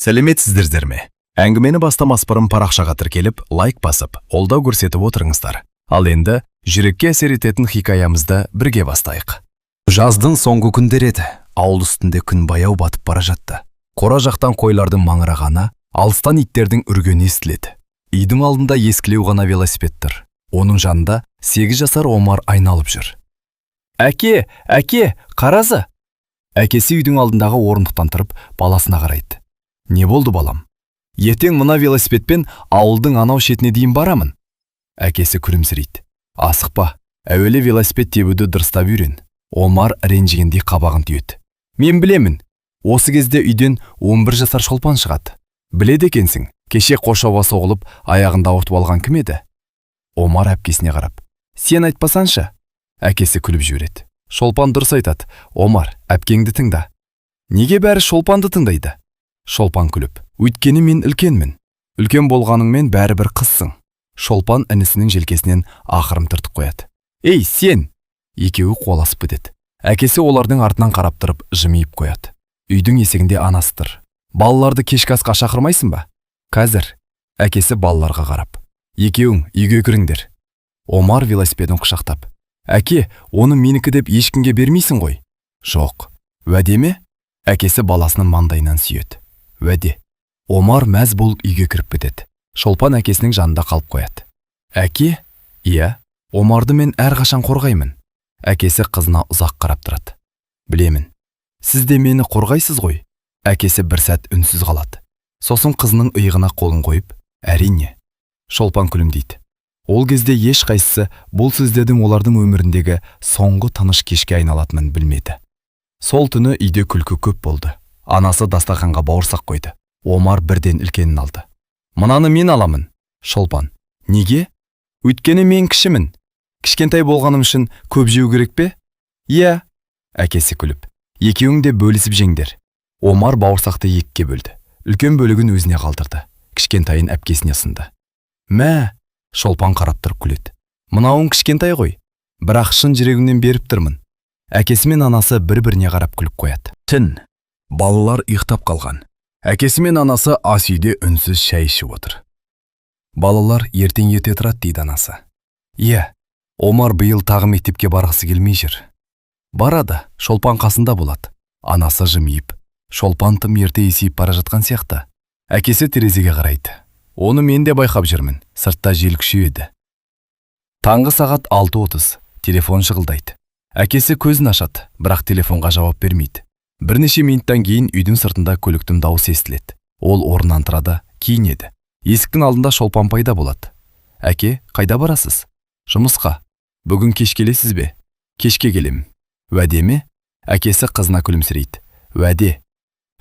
Сәлеметсіздер ме? Әңгімені бастамас бұрын парақшаға тіркеліп, лайк басып, қолдау көрсетіп отырыңыздар. Ал енді жүрекке әсер ететін хикаямызды бірге бастайық. Жаздың соңғы күндері еді. Ауыл үстінде күн баяу батып бара жатты. Қора жақтан қойлардың маңырағаны, алыстан иттердің үргені естіледі. Үйдің алдында ескілеу ғана велосипед тұр. Оның жанында 8 жасар Омар айналып жүр. «Әке, әке, қарасы!» Әкесі үйдің алдындағы орындықтан тұрып, баласына қарайды. «Не болды, балам?» «Ертең мына велосипедпен ауылдың анау шетіне дейін барамын». Әкесі күлімсірейді. «Асықпа, әуелі велосипед тебуді дұрыстап үйрен». Омар ренжігендей қабағын түйеді. «Мен білемін». Осы кезде үйден 11 жасар Шолпан шығады. «Біледі екенсің, кеше қоршауға соғылып, аяғында ауыртып алған кім еді?» Омар әпкесіне қарап: «Сен айтпасаңшы». Әкесі күліп жібереді. «Шолпан дұрыс айтады, Омар, әпкеңді тыңда». «Неге бәрі Шолпанды тыңдайды?» Шолпан күліп: «Өйткені мен үлкенмін». «Үлкен болғаныңмен, бәрібір қызсың». Шолпан інісінің желкесінен ақырын түртіп қояды. «Ей, сен!» Екеуі қуаласып кетеді. Әкесі олардың артынан қарап тұрып, жымиып қояды. Үйдің есігінде анасы тұр. «Балаларды кешкі асқа шақырмайсың ба?» «Қазір». Әкесі балаларға қарап: «Екеуің үйге кіріңдер». Омар велосипедін құшақтап: «Әке, оны менікі деп ешкімге бермейсің ғой?» «Жоқ». «Уәде ме?» Әкесі баласының маңдайынан сүйеді. «Уәде». Омар мәз болып үйге кіріп кетеді. Шолпан әкесінің жанында қалып қояды. «Әке?» «Иә?» «Омарды мен әрқашан қорғаймын». Әкесі қызына ұзақ қарап тұрады. «Білемін. Сіз де мені қорғайсыз ғой?» Әкесі бір сәт үнсіз қалады. Сосын қызының иығына қолын қойып: «Әрине». Шолпан күлімдейді. Ол кезде ешқайсысы бұл сөздердің олардың өміріндегі соңғы тыныш кешке айналатынын білмеді. Сол түні үйде күлкі көп болды. Анасы дастарханға бауырсақ қойды. Омар бірден үлкенін алды. «Мынаны мен аламын». Шолпан: «Неге?» «Өйткені мен кішімін». «Кішкентай болғаным үшін көп жеу керек пе?» «Иә». Әкесі күліп: «Екеуің де бөлісіп жеңдер». Омар бауырсақты екіге бөлді. Үлкен бөлігін өзіне қалдырды, кішкентайын әпкесіне ұсынды. «Мә!» Шолпан қарап тұрып күледі. «Мынауың кішкентай ғой, бірақ шын жүрегімнен беріп тұрмын». Әкесі мен анасы бір-біріне қарап күліп қояды. Түн. Балалар ұйықтап қалған. Әкесі мен анасы ас үйде үнсіз шай ішіп отыр. «Балалар ертең ерте тұрады», — дейді анасы. «Иә, Омар биыл тағы мектепке барғысы келмей жүр». «Барады, Шолпан қасында болады». Анасы жымиып: «Шолпан тым ерте есейіп бара жатқан сияқты». Әкесі терезеге қарайды. «Оны мен де байқап жүрмін, сыртта жел күшейеді». Таңғы сағат 6:30. Телефон шырылдайды. Әкесі көзін ашады, бірақ телефонға жауап бермейді. Бірнеше минуттан кейін үйдің сыртында көліктің дауысы естіледі. Ол орнынан тұрады, киінеді. Есіктің алдында Шолпан пайда болады. «Әке, қайда барасыз?» «Жұмысқа». «Бүгін кеш келесіз бе?» «Кешке келемін». «Уәде ме?» Әкесі қызына күлімсірейді. «Уәде».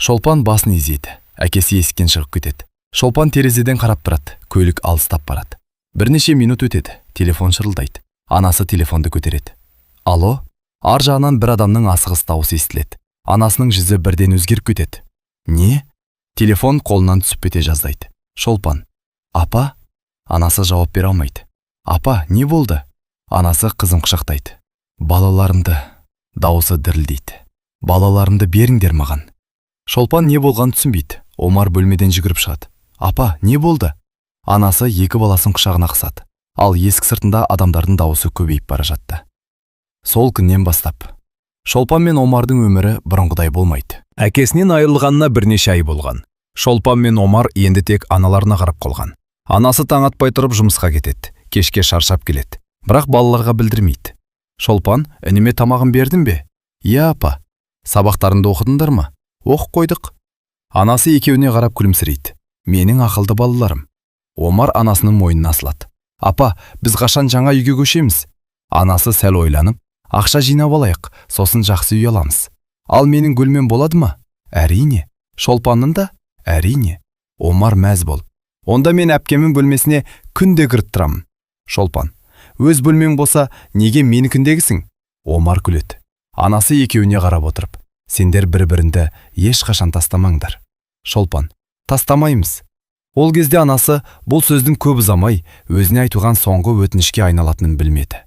Шолпан басын изейді. Әкесі есіктен шығып кетеді. Шолпан терезеден қарап тұрады. Көлік алыстап барады. Бірнеше минут өтеді. Телефон шырылдайды. Анасы телефонды көтереді. «Алло?» Ар жағынан бір адамның асығыс дауысы естіледі. Анасының жүзі бірден өзгеріп кетеді. «Не?» Телефон қолынан түсіп кете жаздайды. Шолпан: «Апа?» Анасы жауап бере алмайды. «Апа, не болды?» Анасы қызын құшақтайды. «Балаларымды!» Дауысы дірілдейді. «Балаларымды беріңдер маған!» Шолпан не болғанын түсінбейді. Омар бөлмеден жүгіріп шығады. «Апа, не болды?» Анасы екі баласын құшағына қысады. Ал есік сыртында адамдардың дауысы көбейіп бара жатты. Сол күннен бастап Шолпан мен Омардың өмірі бұрынғыдай болмайды. Әкесінен айырылғанына бірнеше ай болған. Шолпан мен Омар енді тек аналарына қарап қалған. Анасы таң атпай тұрып жұмысқа кетеді, кешке шаршап келеді, бірақ балаларға білдірмейді. «Шолпан, ініме тамағын бердің бе?» «Иә, апа». «Сабақтарыңды оқыдыңдар ма?» «Оқып қойдық». Анасы екеуіне қарап күлімсірейді. «Менің ақылды балаларым». Омар анасының мойнына асылады. «Апа, біз қашан жаңа үйге көшеміз?» Анасы сәл ойланып: «Ақша жинап алайық, сосын жақсы үй аламыз». «Ал менің бөлмем болады ма?» «Әрине». «Шолпанның да?» «Әрине». Омар мәз болып: «Онда мен әпкемнің бөлмесіне күнде кіріп тұрамын». Шолпан: «Өз бөлмең болса, неге менікіндегісің?» Омар күледі. Анасы екеуіне қарап отырып: «Сендер бір-біріңді ешқашан тастамаңдар». Шолпан: «Тастамаймыз». Ол кезде анасы бұл сөздің көп ұзамай өзіне айтылған соңғы өтінішке айналатынын білмеді.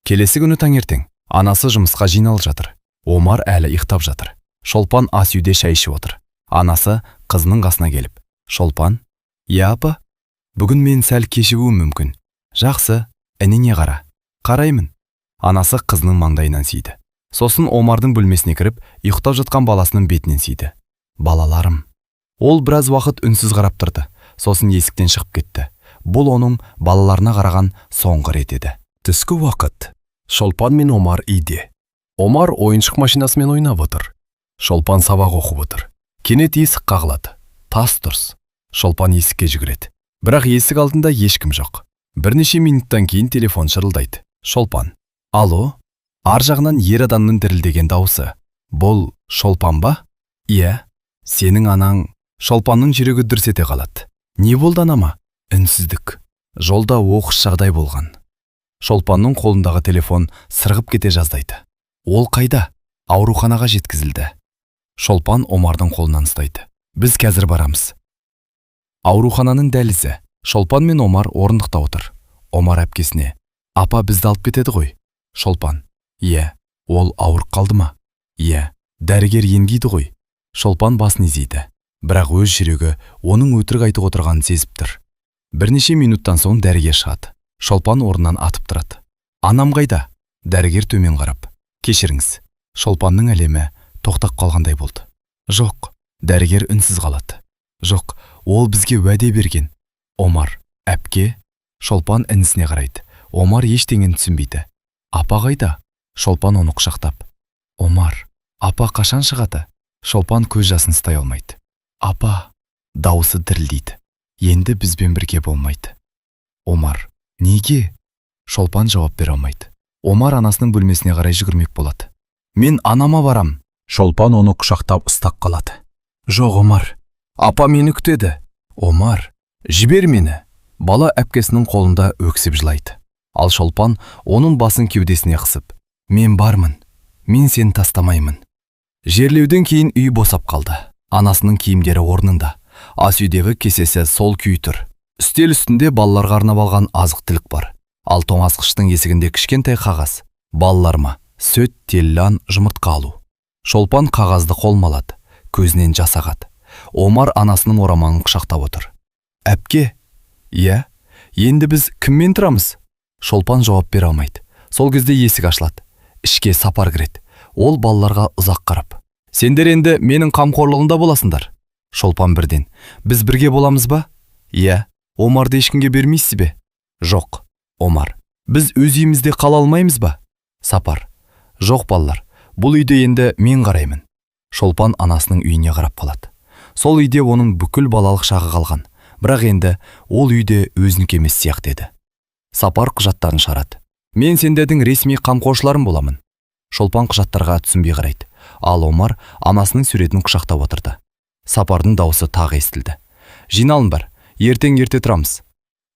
Келесі күні таңертең анасы жұмысқа жиналып жатыр. Омар әлі ұйықтап жатыр. Шолпан ас үйде шай ішіп отыр. Анасы Қызының қасына келіп: «Шолпан!» «Иә, апа?» «Бүгін мен сәл кешігуім мүмкін». «Жақсы, ініңе қара». «Қараймын». Анасы қызының маңдайынан сүйді. Сосын Омардың бөлмесіне кіріп, ұйықтап жатқан баласының бетінен сүйді. «Балаларым». Ол біраз уақыт үнсіз қарап тұрды. Сосын есіктен шығып кетті. Бұл оның балаларына қараған соңғы рет еді. Түскі уақыт. Шолпан мен Омар үйде. Омар ойыншық машинасымен ойнап отыр. Шолпан сабақ оқып отыр. Кенет есік қағылады. Тас тұрс. Шолпан есікке жүгіреді. Бірақ есік алдында ешкім жоқ. Бірнеше минуттан кейін телефон шырылдайды. Шолпан: «Алло?» Ар жағынан ер адамның дірілдеген дауысы. «Бұл Шолпан ба?» «Иә». «Сенің анаң...» Шолпанның жүрегі дүрс ете қалады. «Не болды анама?» Үнсіздік. Жолда оқыс жағдай болған. Шолпанның қолындағы телефон сырғып кете жаздайды. «Ол қайда?» «Ауруханаға жеткізілді». Шолпан Омардың қолынан ұстайды. «Біз қазір барамыз». Аурухананың дәлізі. Шолпан мен Омар орындықта отыр. Омар әпкесіне: «Апа бізді алып кетеді ғой?» Шолпан: «Иә». «Ол ауырып қалды ма?» «Иә». «Дәрігер емдейді ғой?» Шолпан басын изейді. Бірақ өз жүрегі оның өтірік айтып отырғанын сезіп тұр. Бірнеше минуттан соң дәрігер шығады. Шолпан орнынан атып тұрады. «Анам қайда?» Дәрігер төмен қарап: «Кешіріңіз». Шолпанның әлемі тоқтап қалғандай болды. «Жоқ». Дәрігер үнсіз қалады. «Жоқ, ол бізге уәде берген». Омар: «Әпке?» Шолпан інісіне қарайды. Омар ештеңені түсінбейді. «Апа қайда?» Шолпан оны құшақтап: «Омар, апа қашан шығады?» Шолпан көз жасын ұстай алмайды. «Апа...» Дауысы дірілдейді. «Енді бізбен бірге болмайды». Омар: «Неге?» Шолпан жауап бере алмайды. Омар анасының бөлмесіне қарай жүгірмек болады. «Мен анама барам!» Шолпан оны құшақтап ұстап қалады. «Жоқ, Омар. Апа мені күтеді. Омар, жібер мені!» Бала әпкесінің қолында өксіп жылайды. Ал Шолпан оның басын кеудесіне қысып: «Мен бармын. Мен сені тастамаймын». Жерлеуден кейін үй босап қалды. Анасының киімдері орнында. Ас үйдегі кесесі сол күйі тұр. Үстел үстінде балаларға арнап алған азық-түлік бар. Ал тоңазытқыштың есігінде кішкентай қағаз: «Балаларыма сүт, теллан, жұмыртқа алу». Шолпан қағазды қолына алады. Көзінен жас ағады. Омар анасының орамалын құшақтап отыр. «Әпке?» «Иә?» «Енді біз кіммен тұрамыз?» Шолпан жауап бере алмайды. Сол кезде есік ашылады. Ішке Сапар кіреді. Ол балаларға ұзақ қарап: «Сендер енді менің қамқорлығымда боласыңдар». Шолпан бірден: «Біз бірге боламыз ба?» «Иә». «Омарды ешкімге бермейсіз бе?» «Жоқ». Омар: «Біз өз үйімізде қала алмаймыз ба?» Сапар: «Жоқ, балалар, бұл үйде енді мен қараймын». Шолпан анасының үйіне қарап қалады. Сол үйде оның бүкіл балалық шағы қалған. Бірақ енді ол үйде өзінікі емес сияқты еді. Сапар құжаттарын шығарады. «Мен сендердің ресми қамқоршыларың боламын». Шолпан құжаттарға түсінбей қарайды. Ал Омар анасының суретін құшақтап отырды. Сапардың даусы тағы естілді. «Жиналыңдар, ертең ерте тұрамыз».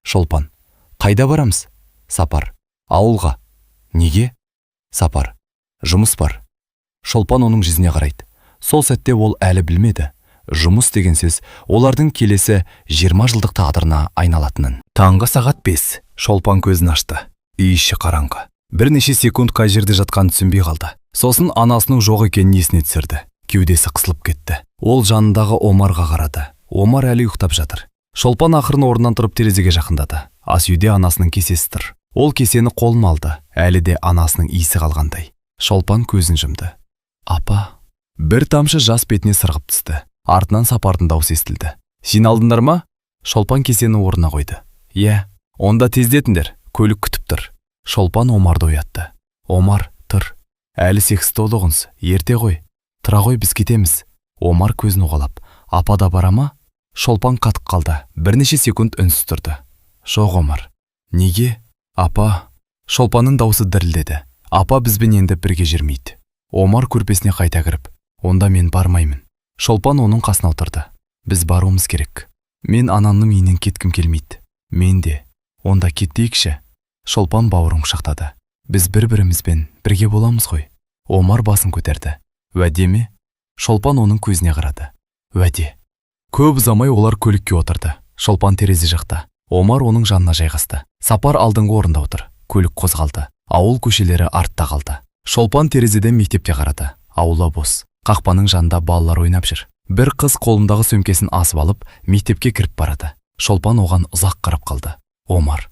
Шолпан: «Қайда барамыз?» Сапар: «Ауылға». «Неге?» Сапар: «Жұмыс бар». Шолпан оның жүзіне қарайды. Сол сәтте ол әлі білмеді, жұмыс деген сөз олардың келесі 20 жылдық тағдырына айналатынын. Таңғы сағат 5. Шолпан көзін ашты. Үй іші қараңғы. Бірнеше секунд қай жерде жатқанын түсінбей қалды. Сосын анасының жоқ екенін есіне түсірді. Кеудесі қысылып кетті. Ол жанындағы Омарға қарады. Омар әлі ұйықтап жатыр. Шолпан ақырын орнынан тұрып, терезеге жақындады. Ас үйде анасының кесесі тұр. Ол кесені қолына алды. Әлі де анасының иісі қалғандай. Шолпан көзін жұмды. «Апа!» Бір тамшы жас бетіне сырғып түсті. Артынан Сапардың даусы естілді. «Жиналдыңдар ма?» Шолпан кесені орнына қойды. «Иә». «Онда тездетіңдер, көлік күтіп тұр». Шолпан Омарды оятты. «Омар, тұр. Әлі 8 толығынс, ерте ғой. Тұра ғой, біз кетеміз». Омар көзін уқалап: «Апа да бара ма?» Шолпан қатып қалды. Бірнеше секунд үнсіз тұрды. «Жоқ, Омар». «Неге?» «Апа...» Шолпанның даусы дірілдеді. «Апа бізбен енді бірге жүрмейді». Омар көрпесіне қайта кіріп: «Онда мен бармаймын». Шолпан оның қасына отырды. «Біз баруымыз керек. Мен анамның үйінен кеткім келмейді». «Мен де». «Онда кетейікші». Шолпан бауырын құшақтады. «Біз бір-бірімізбен бірге боламыз ғой». Омар басын көтерді. «Уәде ме?» Шолпан оның көзіне қарады. «Уәде». Көп ұзамай олар көлікке отырды. Шолпан терезе жақта. Омар оның жанына жайғасты. Сапар алдыңғы орында отыр. Көлік қозғалды. Ауыл көшелері артта қалды. Шолпан терезеден мектепке қарады. Аула бос. Қақпаның жанында балалар ойнап жүр. Бір қыз қолындағы сөмкесін асып алып, мектепке кіріп барады. Шолпан оған ұзақ қарап қалды. Омар: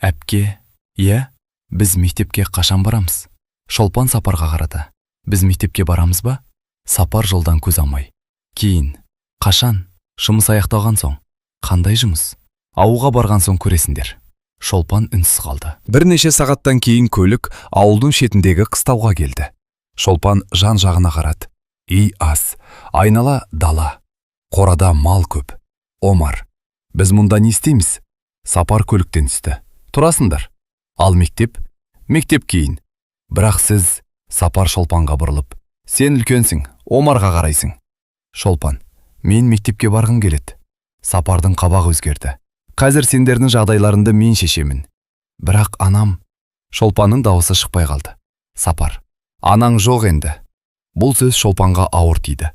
«Әпке, иә, біз мектепке қашан барамыз?» Шолпан Сапарға қарады. «Біз мектепке барамыз ба?» Сапар жолдан көз алмай: «Кейін». «Қашан?» «Жұмыс аяқталған соң». «Қандай жұмыс?» «Ауылға барған соң көресіңдер». Шолпан үнсіз қалды. Бірнеше сағаттан кейін көлік ауылдың шетіндегі қыстауға келді. Шолпан жан жағына қарады. Үй аз, айнала дала. Қорада мал көп. Омар: «Біз мұнда не істейміз?» Сапар көліктен түсті. «Тұрасыңдар». «Ал мектеп?» «Мектеп кейін». «Бірақ сіз…» Сапар Шолпанға бұрылып: «Сен үлкенсің, Омарға қарайсың». Шолпан: «Мен мектепке барғым келеді». Сапардың қабағы өзгерді. «Қазір сендердің жағдайларыңды мен шешемін». «Бірақ анам…» Шолпанның дауысы шықпай қалды. Сапар: «Анаң жоқ енді». Бұл сөз Шолпанға ауыр тиді.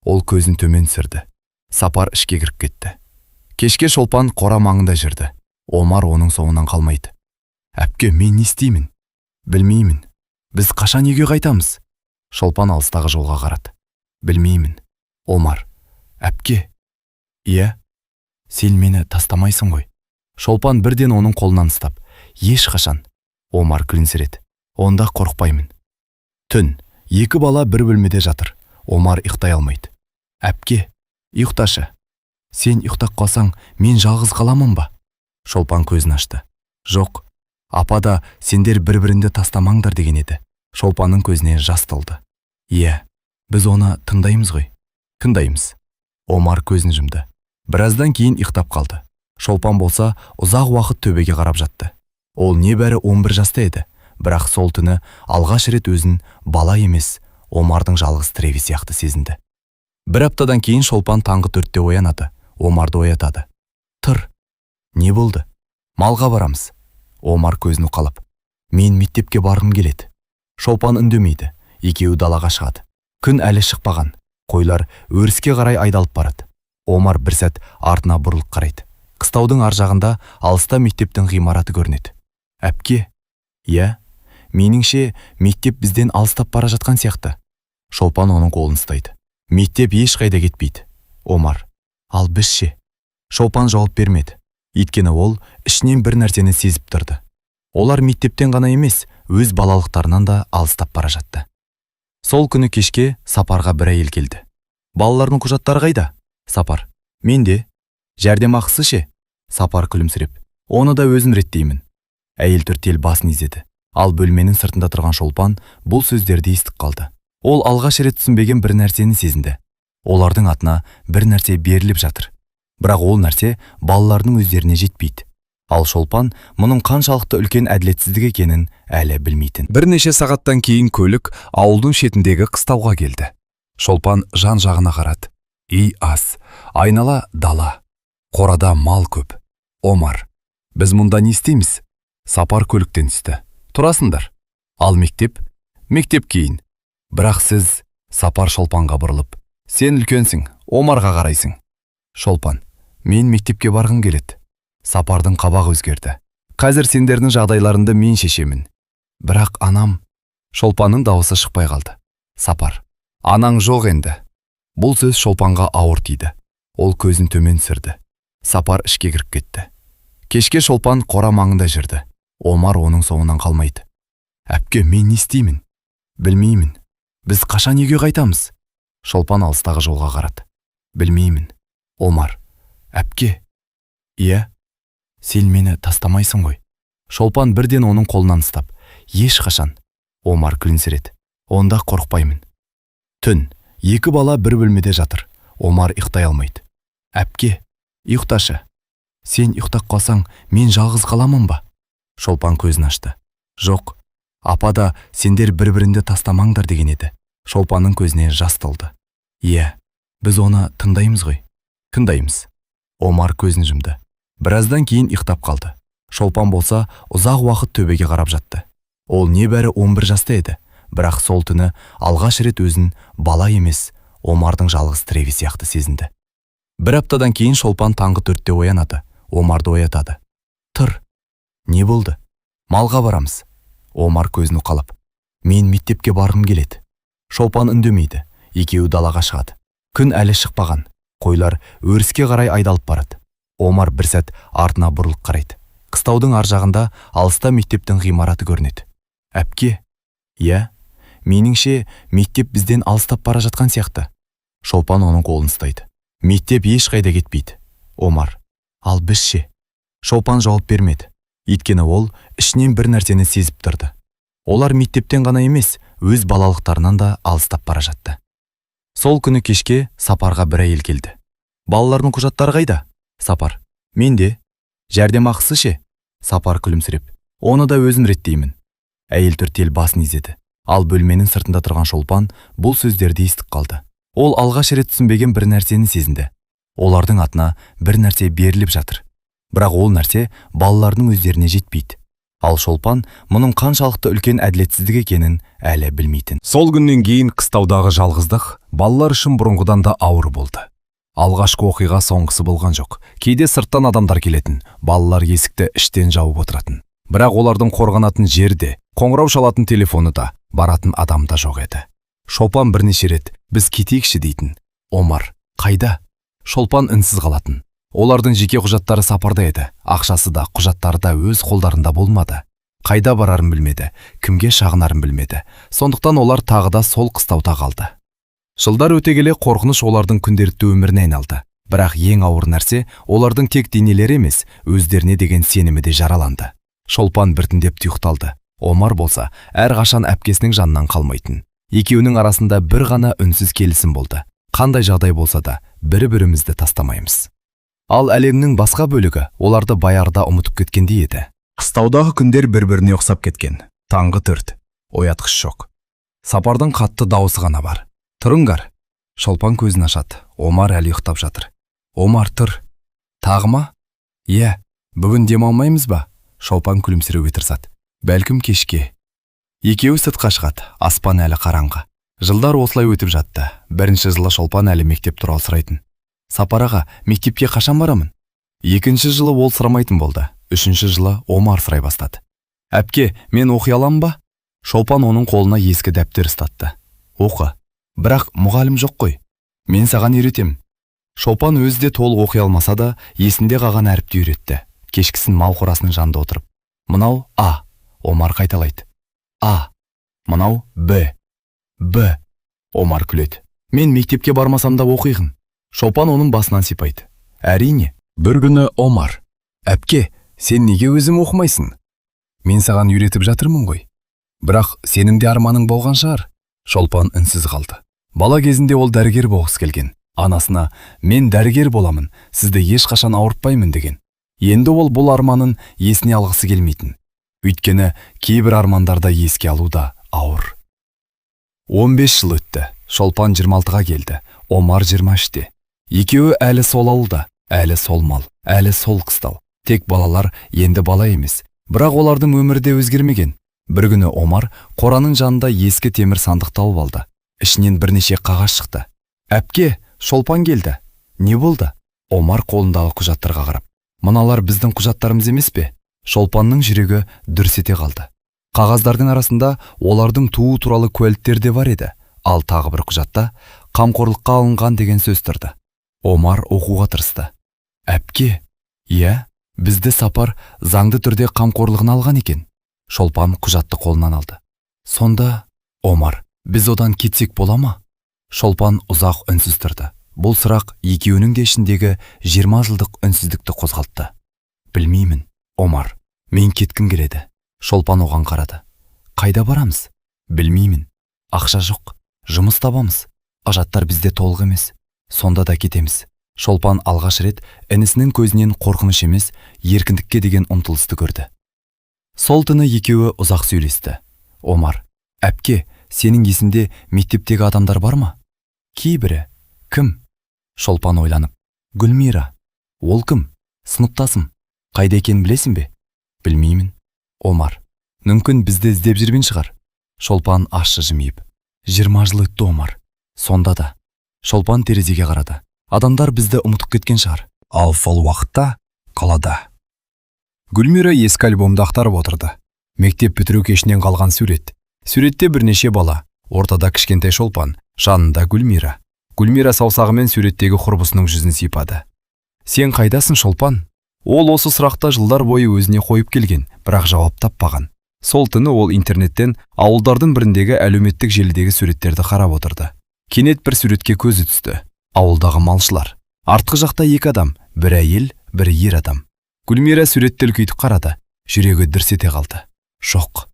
Ол көзін төмен түсірді. Сапар ішке кіріп кетті. Кешке Шолпан қора маңында жүрді. Омар оның соңынан қалмайды. «Әпке, мен не істеймін?» «Білмеймін». «Біз қашан үйге қайтамыз?» Шолпан алыстағы жолға қарады. «Білмеймін». Омар: «Әпке, иә, сен мені тастамайсың ғой?» Шолпан бірден оның қолынан ұстап: «Ешқашан». Омар күлімсіреді. «Онда қорықпаймын». Түн. Екі бала бір бөлмеде жатыр. Омар ұйықтай алмайды. «Әпке, ұйықташы. Сен ұйықтап қалсаң, мен жалғыз қаламын ба?» Шолпан көзін ашты. «Жоқ, апа да сендер бір біріңді тастамаңдар деген еді». Шолпанның көзіне жас толды. «Иә, біз оны тыңдаймыз ғой». «Тыңдаймыз». Омар көзін жұмды. Біраздан кейін ұйықтап қалды. Шолпан болса, ұзақ уақыт төбеге қарап жатты. Ол небәрі 11 жаста еді, бірақ сол түні алғаш рет өзін бала емес, Омардың жалғыз тірегі сияқты сезінді. Бір аптадан кейін Шолпан таңғы 4-те оянады. Омарды оятады. «Тұр». «Не болды?» «Малға барамыз». Омар көзін уқалап: «Мен мектепке барғым келеді». Шолпан үндемейді. Екеуі далаға шығады. Күн әлі шықпаған. Қойлар өріске қарай айдалып барады. Омар бір сәт артына бұрылып қарайды. Қыстаудың ар жағында, алыста мектептің ғимараты көрінеді. «Әпке, иә, меніңше, мектеп бізден алыстап бара жатқан сияқты». Шолпан оның қолын ұстайды. «Мектеп ешқайда кетпейді, Омар. Ал біз ше?» Шолпан жауап бермеді. Өйткені ол ішінен бір нәрсені сезіп тұрды. Олар мектептен ғана емес, өз балалықтарынан да алыстап бара жатты. Сол күні кешке Сапарға бір әйел келді. «Балалардың құжаттары қайда?» Сапар: «Менде». «Жәрдемақысы ше?» Сапар күлімсіреп: «Оны да өзім реттеймін». Әйел түртел басын изеді. Ал бөлменің сыртында тұрған Шолпан бұл сөздерді естіп қалды. Ол алғаш рет түсінбеген бір нәрсені сезінді. Олардың атына бір нәрсе беріліп жатыр. Бірақ ол нәрсе балалардың өздеріне жетпейді. Ал Шолпан мұның қаншалықты үлкен әділетсіздік екенін әлі білмейтін. Бірнеше сағаттан кейін көлік ауылдың шетіндегі қыстауға келді. Шолпан жан жағына қарады. Үй аз, айнала дала. Қорада мал көп. Омар: «Біз мұнда не істейміз?» Сапар көліктен түсті. «Тұрасыңдар». «Ал мектеп?» «Мектеп кейін». «Бірақ сіз…» Сапар Шолпанға бұрылып: «Сен үлкенсің, Омарға қарайсың». Шолпан: «Мен мектепке барғым келеді». Сапардың қабағы өзгерді. «Қазір сендердің жағдайларыңды мен шешемін». «Бірақ анам…» Шолпанның дауысы шықпай қалды. Сапар: «Анаң жоқ енді». Бұл сөз Шолпанға ауыр тиді. Ол көзін төмен түсірді. Сапар ішке кіріп кетті. Кешке Шолпан қора маңында жүрді. Омар оның соңынан қалмайды. «Әпке, мен не істеймін?» «Білмеймін». «Біз қашан үйге қайтамыз?» Шолпан алыстағы жолға қарады. «Білмеймін». Омар: «Әпке, иә, сен мені тастамайсың ғой?» Шолпан бірден оның қолынан ұстап: «Ешқашан». Омар күлімсіреді. «Онда қорықпаймын». Түн. Екі бала бір бөлмеде жатыр. Омар ұйықтай алмайды. «Әпке, ұйықташы. Сен ұйықтап қалсаң, мен жалғыз қаламын ба?» Шолпан көзін ашты. «Жоқ, апа да сендер бір біріңді тастамаңдар деген еді». Шолпанның көзіне жас толды. «Иә, біз оны тыңдаймыз ғой». «Тыңдаймыз». Омар көзін жұмды. Біраздан кейін ұйықтап қалды. Шолпан болса, ұзақ уақыт төбеге қарап жатты. Ол небәрі 11 жаста еді, бірақ сол түні алғаш рет өзін бала емес, Омардың жалғыз тірегі сияқты сезінді. Бір аптадан кейін Шолпан таңғы 4-те оянады. Омарды оятады. «Тұр». «Не болды?» «Малға барамыз». Омар көзін уқалап: «Мен мектепке барғым келеді». Шолпан үндемейді. Екеуі далаға шығады. Күн әлі шықпаған. Қойлар өріске қарай айдалып барады. Омар бір сәт артына бұрылып қарайды. Қыстаудың ар жағында алыста мектептің ғимараты көрінеді. Әпке, иә, меніңше, мектеп бізден алыстап бара жатқан сияқты. Шолпан оның қолын ұстайды. Мектеп ешқайда кетпейді. Омар, ал біз ше? Шолпан жауап бермеді. Өйткені ол ішінен бір нәрсені сезіп тұрды. Олар мектептен ғана емес, өз балалықтарынан да алыстап бара жатты. Сол күні кешке Сапарға бір әйел келді. Балалардың құжаттары қайда? Сапар. Менде. Жәрдемақысы ше? Сапар күлімсіреп. Оны да өзім реттеймін. Әйел түртел басын изеді. Ал бөлменің сыртында тұрған Шолпан бұл сөздерді естіп қалды. Ол алғаш рет түсінбеген бір нәрсені сезінді. Олардың атына бір нәрсе беріліп жатыр. Бірақ ол нәрсе балалардың өздеріне жетпейді. Ал Шолпан мұның қаншалықты үлкен әділетсіздік екенін әлі білмейтін. Сол күннен кейін қыстаудағы жалғыздық балалар үшін бұрынғыдан да ауыр болды. Алғашқы оқиға соңғысы болған жоқ. Кейде сырттан адамдар келетін, балалар есікті іштен жауып отыратын. Бірақ олардың қорғанатын жері де, қоңырау шалатын телефоны да, баратын адам да жоқ еді. Шолпан бірнеше рет «Біз кетейікші» дейтін. Омар, қайда? Шолпан үнсіз қалатын. Олардың жеке құжаттары Сапарда еді. Ақшасы да, құжаттары да өз қолдарында болмады. Қайда барарын білмеді, кімге шағынарын білмеді. Сондықтан олар тағы да сол қыстауда қалды. Жылдар өте келе қорқыныш олардың күнделікті өміріне айналды. Бірақ ең ауыр нәрсе олардың тек денелері емес, өздеріне деген сенімі де жараланды. Шолпан біртіндеп тұйықталды. Омар болса, әрқашан әпкесінің жанынан қалмайтын. Екеуінің арасында бір ғана үнсіз келісім болды. Қандай жағдай болса да, бір-бірімізді тастамаймыз. Ал әлемнің басқа бөлігі оларды баяғыда ұмытып кеткендей еді. Қыстаудағы күндер бір-біріне ұқсап кеткен. Таңғы 4. Оятқыш жоқ. Сапардың қатты дауысы ғана бар. Тұрыңдар. Шолпан көзін ашады. Омар әлі ұйықтап жатыр. Омар, тұр. Тағы ма? Иә, бүгін демалмаймыз ба? Шолпан күлімсіреуге тырысады. Бәлкім кешке. Екеуі сыртқа шығады. Аспан әлі қараңғы. Жылдар осылай өтіп жатты. Бірінші жылы Шолпан әлі мектеп туралы сұрайтын. Сапар аға, мектепке қашан барамын? Екінші жылы ол сұрамайтын болды. Үшінші жылы Омар сұрай бастады. Әпке, мен оқи аламын ба? Шолпан оның қолына ескі дәптер ұстатты. Оқы. Бірақ мұғалім жоқ қой. Мен саған үйретемін. Шолпан өзі де толық оқи алмаса да, есінде қалған әріпті үйретті. Кешкісін мал қорасының жанында отырып. Мынау А. Омар қайталайды. А. Мынау Б. Б. Омар күледі. Мен мектепке бармасам да оқиғын. Шолпан оның басынан сипайды. Әрине. Бір күні Омар, әпке, сен неге өзің оқымайсың? Мен саған үйретіп жатырмын ғой. Бірақ сенің де арманың болған шығар. Шолпан үнсіз қалды. Бала кезінде ол дәрігер болғысы келген. Анасына, мен дәрігер боламын, сізді ешқашан ауыртпаймын деген. Енді ол бұл арманын есіне алғысы келмейтін. Өйткені кейбір армандарда еске алу да ауыр. 15 жыл өтті. Шолпан 26-ға келді. Омар 23-те. Екеуі әлі сол ауылда, әлі сол мал, әлі сол қыстау. Тек балалар енді бала емес. Бірақ олардың өмірі де өзгермеген. Бір күні Омар қораның жанында ескі темір сандық тауып алды. Ішінен бірнеше қағаз шықты. Әпке, Шолпан келді. Не болды? Омар қолындағы құжаттарға қарап. Мыналар біздің құжаттарымыз емес пе? Шолпанның жүрегі дүрс ете қалды. Қағаздардың арасында олардың туу туралы куәліктер де бар еді. Ал тағы бір құжатта қамқорлыққа алынған деген сөз тұрды. Омар оқуға тырысты. Әпке, иә, бізді Сапар заңды түрде қамқорлығына алған екен. Шолпан құжатты қолынан алды. Сонда, Омар, біз одан кетсек бола ма? Шолпан ұзақ үнсіз тұрды. Бұл сұрақ екеуінің де ішіндегі 20 жылдық үнсіздікті қозғалтты. Білмеймін, Омар, мен кеткім келеді. Шолпан оған қарады. Қайда барамыз? Білмеймін. Ақша жоқ. Жұмыс табамыз. Құжаттар бізде толық емес. Сонда да кетеміз. Шолпан алғаш рет інісінің көзінен қорқыныш емес, еркіндікке деген ұмтылысты көрді. Сол түні екеуі ұзақ сөйлесті. Омар, әпке, сенің есіңде мектептегі адамдар бар ма? Кейбірі. Кім? Шолпан ойланып. Гүлмира. Ол кім? Сыныптасым. Қайда екенін білесің бе? Білмеймін. Омар. Мүмкін бізді іздеп жүрген шығар. Шолпан ащы жымиып. 20 жыл өтті, Омар. Сонда да. Шолпан терезеге қарады. Адамдар бізді ұмытып кеткен шығар. Ал сол уақытта қалада. Гүлмира ескі альбомды ақтарып отырды. Мектеп бітіру кешінен қалған сурет. Суретте бірнеше бала, ортада кішкентай Шолпан, жанында Гүлмира. Гүлмира саусағымен суреттегі құрбысының жүзін сипады. Сен қайдасың, Шолпан? Ол осы сұрақты жылдар бойы өзіне қойып келген, бірақ жауап таппаған. Сол түні ол интернеттен ауылдардың біріндегі әлеуметтік желідегі суреттерді қарап отырды. Кенет бір суретке көзі түсті. Ауылдағы малшылар. Артқы жақта екі адам, бір әйел, бір ер адам. Гүлмира суретті үлкейтіп қарады. Жүрегі дүрс ете қалды. Жоқ.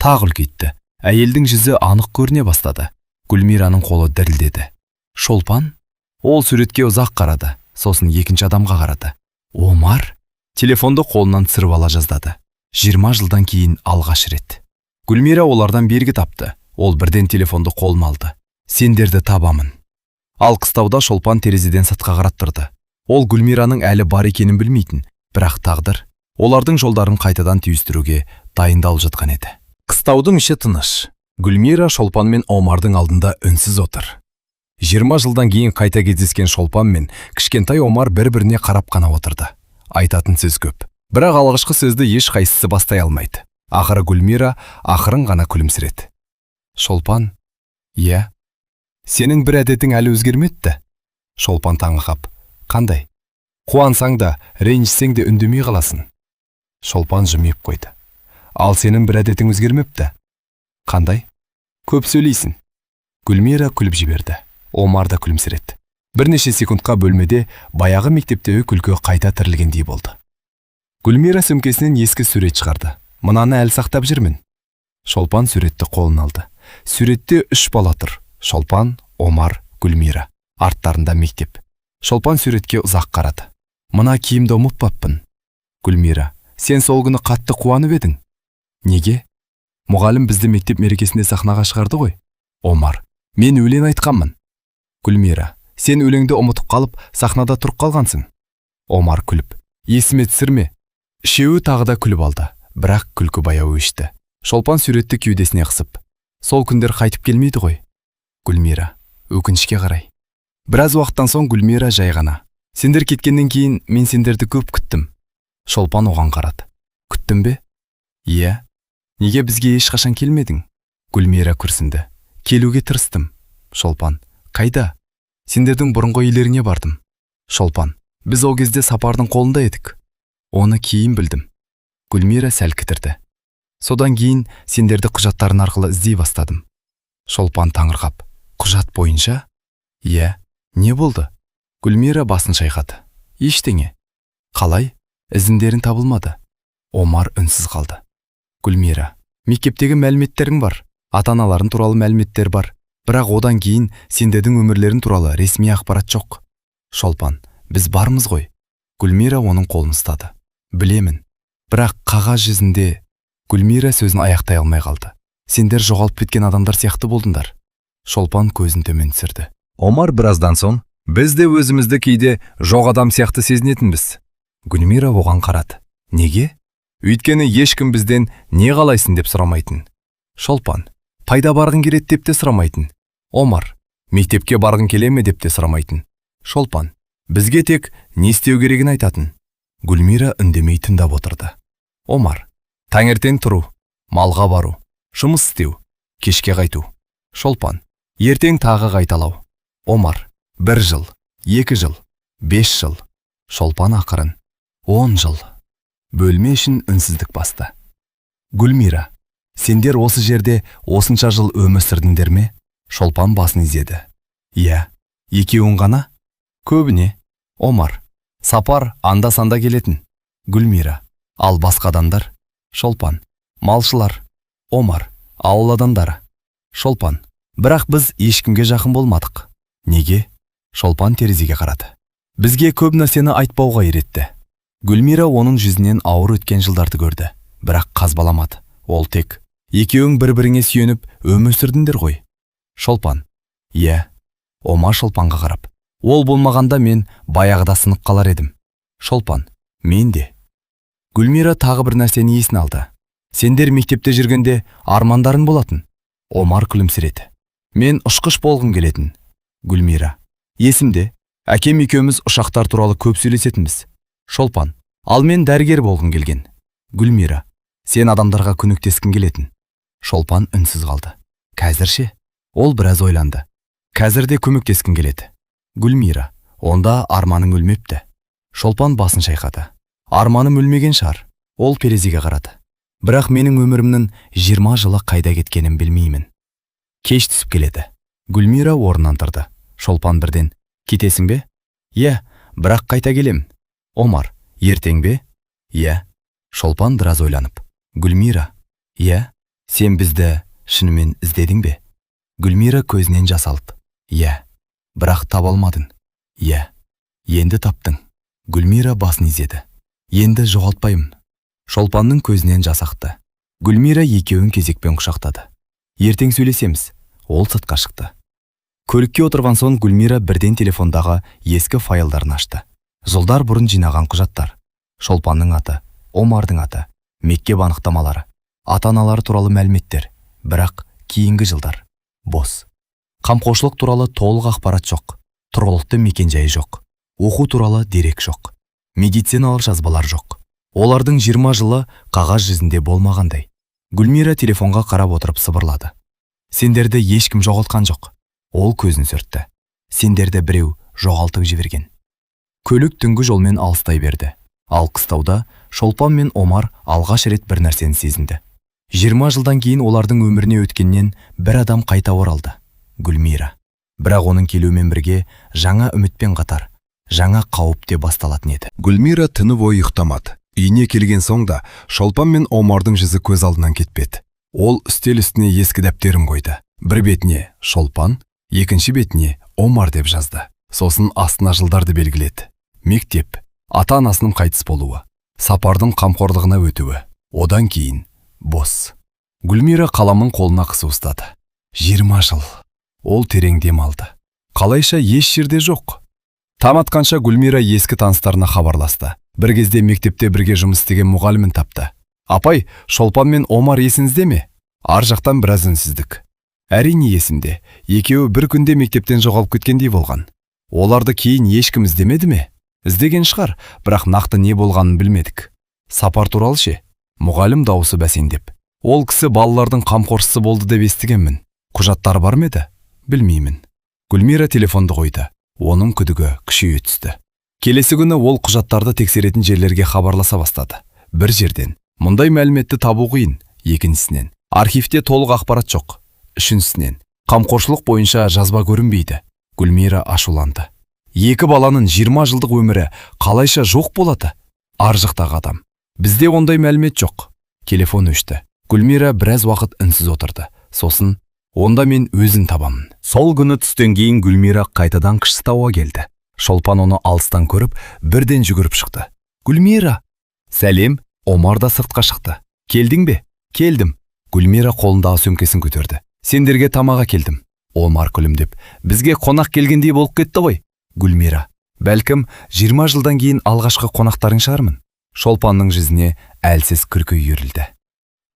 Тағы үлкейтті. Әйелдің жүзі анық көріне бастады. Гүлмираның қолы дірілдеді. Шолпан? Ол суретке ұзақ қарады, сосын екінші адамға қарады. Омар? Телефонды қолынан түсіріп ала жаздады. 20 жылдан кейін алғаш рет. Гүлмира олардан белгі тапты. Ол бірден телефонды қолына алды. Сендерді табамын. Ал қыстауда Шолпан терезеден сыртқа қарап тұрды. Ол Гүлмираның әлі бар екенін білмейтін, бірақ тағдыр олардың жолдарын қайтадан түйістіруге дайындалып жатқан еді. Қыстаудың іші тыныш. Гүлмира Шолпан мен Омардың алдында үнсіз отыр. 20 жылдан кейін қайта кездескен Шолпан мен кішкентай Омар бір-біріне қарап қана отырды. Айтатын сөз көп. Бірақ алғашқы сөзді еш қайсысы бастай алмайды. Ақыры Гүлмира ақырын ғана күлімсіреді. Шолпан, иә, сенің бір әдетің әлі өзгермепті. Шолпан таңырқап, қандай? Қуансаң да, ренжісең де үндемей қаласың. Шолпан жымиып қойды. Ал сенің бір әдетің өзгермепті. Қандай? Көп сөйлейсің. Гүлмира күліп жіберді. Омар да күлімсіреді. Бірнеше секундқа бөлмеде баяғы мектептегі күлкі қайта тірілгендей болды. Гүлмира сөмкесінен ескі сурет шығарды. Мынаны әлі сақтап жүрмін. Шолпан суретті қолына алды. Суретте үш бала тұр. Шолпан, Омар, Гүлмира. Арттарында мектеп. Шолпан суретке ұзақ қарады. Мына киімді ұмытпаппын. Гүлмира, сен сол күні қатты қуанып едің. Неге? Мұғалім бізді мектеп мерекесінде сахнаға шығарды ғой. Омар, мен өлең айтқанмын. Гүлмира, сен өлеңді ұмытып қалып, сахнада тұрып қалғансың. Омар күліп, есіме түсірме. Үшеуі тағы да күліп алды, бірақ күлкі баяу өшті. Шолпан суретті кеудесіне қысып, сол күндер қайтып келмейді ғой. Гүлмира, өкінішке қарай. Біраз уақыттан соң Гүлмира жай ғана: Сендер кеткеннен кейін мен сендерді көп күттім. Шолпан оған қарады. Күттің бе? Иә. Неге бізге ешқашан келмедің? Гүлмира күрсінді. Келуге тырыстым. Шолпан, қайда? Сендердің бұрынғы үйлеріңе бардым. Шолпан, біз ол кезде Сапардың қолында едік. Оны кейін білдім. Гүлмира сәл кідірді. Содан кейін сендерді құжаттарын арқылы іздей бастадым. Шолпан таңырқап, құжат бойынша? Иә. Не болды? Гүлмира басын шайқады. Ештеңе. Қалай? Ізіндерің табылмады. Омар үнсіз қалды. Гүлмира, мектептегі мәліметтерің бар, ата-аналарың туралы мәліметтер бар. Бірақ одан кейін сендердің өмірлерің туралы ресми ақпарат жоқ. Шолпан, біз бармыз ғой. Гүлмира оның қолын ұстады. Білемін. Бірақ қағаз жүзінде. Гүлмира сөзін аяқтай алмай қалды. Сендер жоғалып кеткен адамдар сияқты болдыңдар. Шолпан көзін төмен түсірді. Омар біраздан соң, біз де өзімізді кейде жоқ адам сияқты сезінетінбіз. Гүлмира оған қарады. Неге? Өйткені ешкім бізден не қалайсың деп сұрамайтын. Шолпан, қайда барғың келеді деп те сұрамайтын. Омар, мектепке барғың келе ме деп те сұрамайтын. Шолпан, бізге тек не істеу керегін айтатын. Гүлмира үндемей тыңдап отырды. Омар, таңертең тұру, малға бару, жұмыс істеу, кешке қайту. Шолпан, ертең тағы қайталау. Омар, 1 жыл, 2 жыл, 5 жыл. Шолпан ақырын, 10 жыл. Бөлме ішін үнсіздік басты. Гүлмира, сендер осы жерде осынша жыл өмір сүрдіңдер ме? Шолпан басын изеді. Иә, екеуің ғана? Көбіне. Омар, Сапар анда-санда келетін. Гүлмира, ал басқа адамдар? Шолпан, малшылар. Омар, ауыл адамдары. Шолпан, бірақ біз ешкімге жақын болмадық. Неге? Шолпан терезеге қарады. Бізге көп нәрсені айтпауға үйретті. Гүлмира оның жүзінен ауыр өткен жылдарды көрді, бірақ қазбаламады. Ол тек, екеуің бір-біріңе сүйеніп өмір сүрдіңдер ғой. Шолпан, иә. Омар Шолпанға қарап, ол болмағанда мен баяғыда сынып қалар едім. Шолпан, мен де. Гүлмира тағы бір нәрсені есіне алды. Сендер мектепте жүргенде армандарың болатын. Омар күлімсіреді. Мен ұшқыш болғым келетін. Гүлмира, есімде, әкем екеуміз ұшақтар туралы көп сөйлесетінбіз. Шолпан, ал мен дәрігер болғым келген. Гүлмира, сен адамдарға көмектескің келетін. Шолпан үнсіз қалды. Қазір ше? Ол біраз ойланды. Қазір де көмектескім келеді. Гүлмира, онда арманың өлмепті. Шолпан басын шайқады. Арманым өлмеген шығар. Ол терезеге қарады. Бірақ менің өмірімнің 20 жылы қайда кеткенін білмеймін. Кеш түсіп келеді. Гүлмира орнынан тұрды. Шолпан бірден: «Кетесің бе?» «Иә, бірақ қайта келем». Омар: «Ертең бе?» «Иә». Шолпан біраз ойланып: «Гүлмира». «Иә». «Сен бізді шынымен іздедің бе?» Гүлмира көзінен жас алып: «Иә». «Бірақ таба алмадың». «Иә». «Енді таптың». Гүлмира басын изеді. «Енді жоғалтпаймын». Шолпанның көзінен жас ақты. Гүлмира екеуін кезекпен құшақтады. «Ертең сөйлесеміз». Ол сыртқа шықты. Көлікке отырған соң Гүлмира бірден телефондағы ескі файлдарын ашты. Жылдар бұрын жинаған құжаттар. Шолпанның аты, Омардың аты, мектеп анықтамалары, ата-аналары туралы мәліметтер. Бірақ кейінгі жылдар бос. Қамқоршылық туралы толық ақпарат жоқ. Тұрғылықты мекенжайы жоқ. Оқу туралы дерек жоқ. Медициналық жазбалар жоқ. Олардың 20 жылы қағаз жүзінде болмағандай. Гүлмира телефонға қарап отырып сыбырлады: «Сендерді ешкім жоғалтқан жоқ». Ол көзін сүртті. «Сендерді біреу жоғалтып жіберген». Көлік түнгі жолмен алыстай берді. Ал қыстауда Шолпан мен Омар алғаш рет бір нәрсені сезінді. 20 жылдан кейін олардың өміріне өткеннен бір адам қайта оралды. Гүлмира. Бірақ оның келуімен бірге жаңа үмітпен қатар жаңа қауіп те басталатын еді. Гүлмира түні бойы ұйықтамады. Үйіне келген соң да Шолпан мен Омардың жүзі көз алдынан кетпеді. Ол үстел үстіне ескі дәптерін қойды. Бір бетіне Шолпан, екінші бетіне Омар деп жазды. Сосын астына жылдарды белгіледі. Мектеп, ата-анасының қайтыс болуы, Сапардың қамқорлығына өтуі. Одан кейін бос. Гүлмира қаламын қолына қысып ұстады. 20 жыл. Ол терең дем алды. Қалайша еш жерде жоқ. Таң атқанша Гүлмира ескі таныстарына хабарласты. Бір кезде мектепте бірге жұмыс істеген мұғалімін тапты. «Апай, Шолпан мен Омар есіңізде ме?» Ар жақтан біраз үнсіздік. «Әрине есімде. Екеуі бір күнде мектептен жоғалып кеткендей болған». «Оларды кейін ешкім іздемеді ме?» «Іздеген шығар, бірақ нақты не болғанын білмедік». «Сапар туралы ше?» Мұғалім дауысы бәсеңдеп: «Ол кісі балалардың қамқоршысы болды деп естігенмін. Құжаттары бар ма еді? Білмеймін». Гүлмира телефонды қойды. Оның күдігі күшейе түсті. Келесі күні ол құжаттарды тексеретін жерлерге хабарласа бастады. Бір жерден: «Мұндай мәліметті табу қиын», екіншісінен: «Архивте толық ақпарат жоқ», үшіншісінен: «Қамқоршылық бойынша жазба көрінбейді». Гүлмира ашуланды. Екі баланың 20 жылдық өмірі қалайша жоқ болады? Ар жақтағы адам: «Бізде ондай мәлімет жоқ». Телефон өшті. Гүлмира біраз уақыт үнсіз отырды. Сосын: «Онда мен өзім табамын». Сол күні түстен кейін Гүлмира қайтадан қыстауға келді. Шолпан оны алыстан көріп, бірден жүгіріп шықты. «Гүлмира!» «Сәлем!» Омар да сыртқа шықты. «Келдің бе?» «Келдім». Гүлмира қолындағы сөмкесін көтерді. «Сендерге тамақ әкелдім». Омар күлімдеп: «Бізге қонақ келгендей болып кетті ғой». Гүлмира: «Бәлкім, 20 жылдан кейін алғашқы қонақтарың шығармын». Шолпанның жүзіне әлсіз күлкі үйірілді.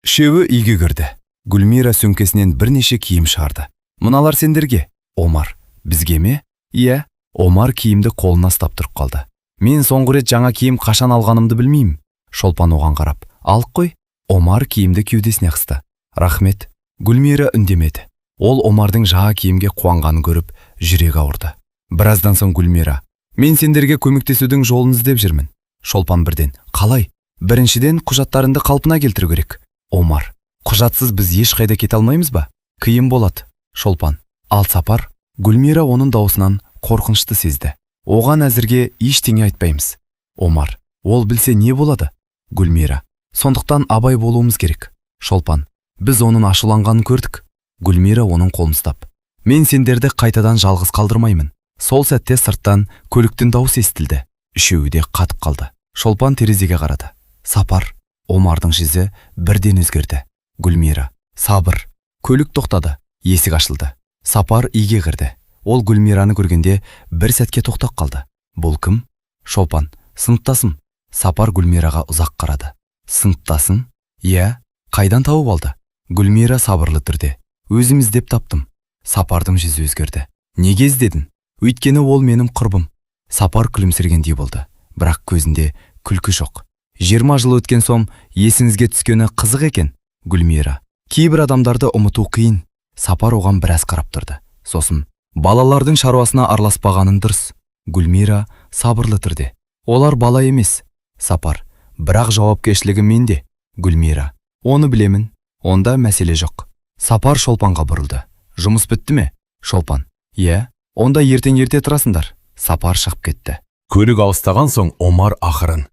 Үшеуі үйге кірді. Гүлмира сөмкесінен бірнеше киім шығарды. «Мыналар сендерге». Омар: «Бізге ме?» «Иә». Омар киімді қолына ұстап тұрып қалды. «Мен соңғы рет жаңа киім қашан алғанымды білмеймін». Шолпан оған қарап: «Алып қой». Омар киімді кеудесіне қысты. «Рахмет». Гүлмира үндемеді. Ол Омардың жаңа киімге қуанғанын көріп, жүрегі ауырды. Біраздан соң Гүлмира: «Мен сендерге көмектесудің жолын іздеп жүрмін». Шолпан бірден: «Қалай?» «Біріншіден, құжаттарыңды қалпына келтіру керек». Омар: «Құжатсыз біз ешқайда кете алмаймыз ба?» «Қиын болады». Шолпан: «Ал Сапар?» Гүлмира оның даусынан қорқынышты сезді. «Оған әзірге ештеңе айтпаймыз». Омар: «Ол білсе не болады?» Гүлмира: «Сондықтан абай болуымыз керек». Шолпан: «Біз оның ашуланғанын көрдік». Гүлмира оның қолын ұстап: «Мен сендерді қайтадан жалғыз қалдырмаймын». Сол сәтте сырттан көліктің дауысы естілді. Үшеуі де қатып қалды. Шолпан терезеге қарады. Сапар. Омардың жүзі бірден өзгерді. Гүлмира: «Сабыр». Көлік тоқтады, есік ашылды. Сапар үйге кірді. Ол Гүлмираны көргенде бір сәтке тоқтап қалды. «Бұл кім?» Шолпан: «Сыныптасым». Сапар Гүлмираға ұзақ қарады. «Сыныптасың?» «Иә». «Қайдан тауып алды?» Гүлмира сабырлы түрде: «Өзім іздеп таптым». Сапардың жүзі өзгерді. «Неге іздедің?» «Өйткені ол менің құрбым». Сапар күлімсірегендей болды, бірақ көзінде күлкі жоқ. «20 жыл өткен соң есіңізге түскені қызық екен». Гүлмира: «Кейбір адамдарды ұмыту қиын». Сапар оған біраз қарап тұрды. Сосын: Балалардың шаруасына араласпағаның дұрыс. Гүлмира сабырлы түрде. Олар бала емес. Сапар. Бірақ жауапкершілігі менде. Гүлмира. Оны білемін. Онда мәселе жоқ. Сапар Шолпанға бұрылды. Жұмыс бітті ме? Шолпан. Иә. Онда ертең ерте тұрасыңдар. Сапар шығып кетті. Көлік алыстаған соң Омар ақырын: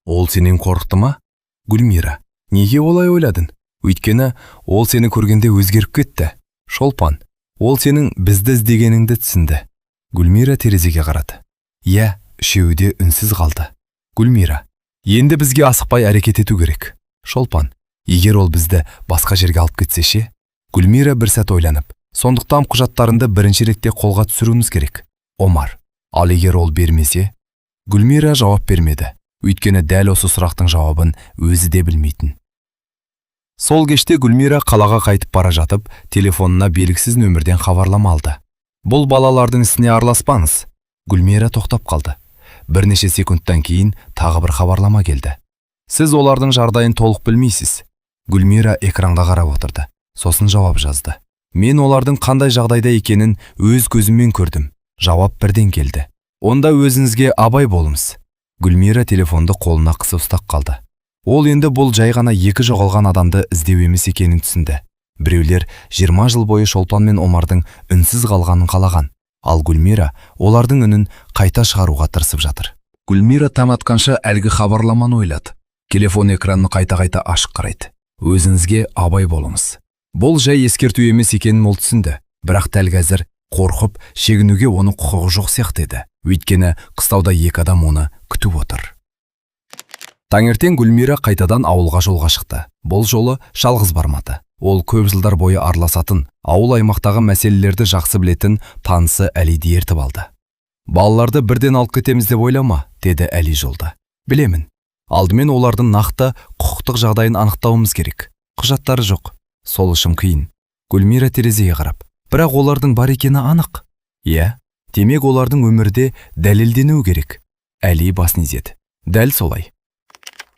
«Ол сенен қорықты ма?» Гүлмира. Неге олай ойладың? Өйткені ол сені көргенде өзгеріп кетті. Шолпан. Ол сенің бізді іздегеніңді түсінді. Гүлмира терезеге қарады. Иә, үшеуі де үнсіз қалды. Гүлмира. Енді бізге асықпай әрекет ету керек. Шолпан. Егер ол бізді басқа жерге алып кетсе ше? Гүлмира бір сәт ойланып: Сондықтан құжаттарыңды бірінші ретте қолға түсіруіміз керек. Омар. Ал егер ол бермесе? Гүлмира жауап бермеді. Өйткені дәл осы сұрақтың жауабын өзі де білмейтін. Сол кеште Гүлмира қалаға қайтып бара жатып, телефонына белгісіз нөмірден хабарлама алды. Бұл балалардың ісіне араласпаңыз. Гүлмира тоқтап қалды. Бірнеше секундтан кейін тағы бір хабарлама келді. Сіз олардың жағдайын толық білмейсіз. Гүлмира экранға қарап отырды. Сосын жауап жазды. Мен олардың қандай жағдайда екенін өз көзіммен көрдім. Жауап бірден келді. Онда өзіңізге абай болыңыз. Гүлмира телефонды қолына қысып ұстап қалды. Ол енді бұл жай ғана екі жоғалған адамды іздеу емес екенін түсінді. Біреулер 20 жыл бойы Шолпан мен Омардың үнсіз қалғанын қалаған, ал Гүлмира олардың үнін қайта шығаруға тырысып жатыр. Гүлмира таң атқанша әлгі хабарламаны ойлады. Телефон экранын қайта-қайта ашық қарайды. Өзіңізге абай болыңыз. Бұл жай ескерту емес екенін ол түсінді, бірақ дәл қазір қорқып, шегінуге оның құқығы жоқ сияқты еді. Өйткені қыстауда екі адам оны күтіп отыр. Таңертең Гүлмира қайтадан ауылға жолға шықты. Бұл жолы жалғыз бармады. Ол көп жылдар бойы араласатын, ауыл аймақтағы мәселелерді жақсы білетін танысы Әлиді ертіп алды. Балаларды бірден алып кетеміз деп ойлама, деді Әли жолда. Білемін. Алдымен олардың нақты құқықтық жағдайын анықтауымыз керек. Құжаттары жоқ. Сол үшін қиын. Гүлмира терезеге қарап: Бірақ олардың бар екені анық. Иә, демек, олардың өмірде дәлелденуі керек. Әли басын изеді. Дәл солай.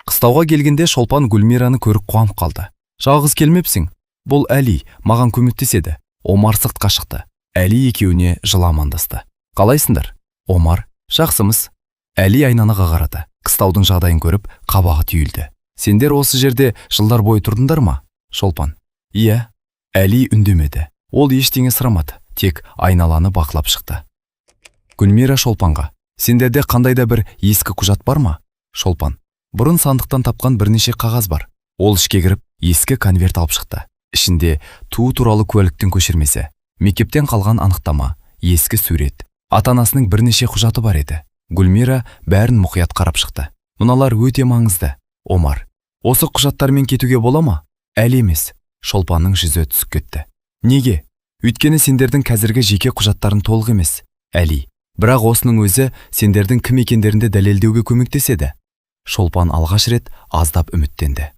Қыстауға келгенде Шолпан Гүлмираны көріп қуанып қалды. Жалғыз келмепсің. Бұл Әли, маған көмектеседі. Омар сыртқа шықты. Әли екеуіне жылы амандасты. Қалайсыңдар? Омар. Жақсымыз. Әли айнанаға қарады. Қыстаудың жағдайын көріп, қабағы түйілді. Сендер осы жерде жылдар бойы тұрдыңдар ма? Шолпан. Иә. Әли үндемеді. Ол ештеңе сұрамады, тек айналаны бақылап шықты. Гүлмира Шолпанға: Сендерде қандай да бір ескі құжат бар ма? Шолпан. Бұрын сандықтан тапқан бірнеше қағаз бар. Ол ішке кіріп, ескі конверт алып шықты. Ішінде туу туралы куәліктің көшірмесі, мектептен қалған анықтама, ескі сурет, ата-анасының бірнеше құжаты бар еді. Гүлмира бәрін мұқият қарап шықты. Мыналар өте маңызды. Омар. Осы құжаттармен кетуге бола ма? Әлі емес. Шолпанның жүзі түсіп кетті. Неге? Өйткені сендердің қазіргі жеке құжаттарың толық емес. Әли. Бірақ осының өзі сендердің кім екендеріңді дәлелдеуге көмектеседі. Шолпан алғаш рет аздап үміттенді.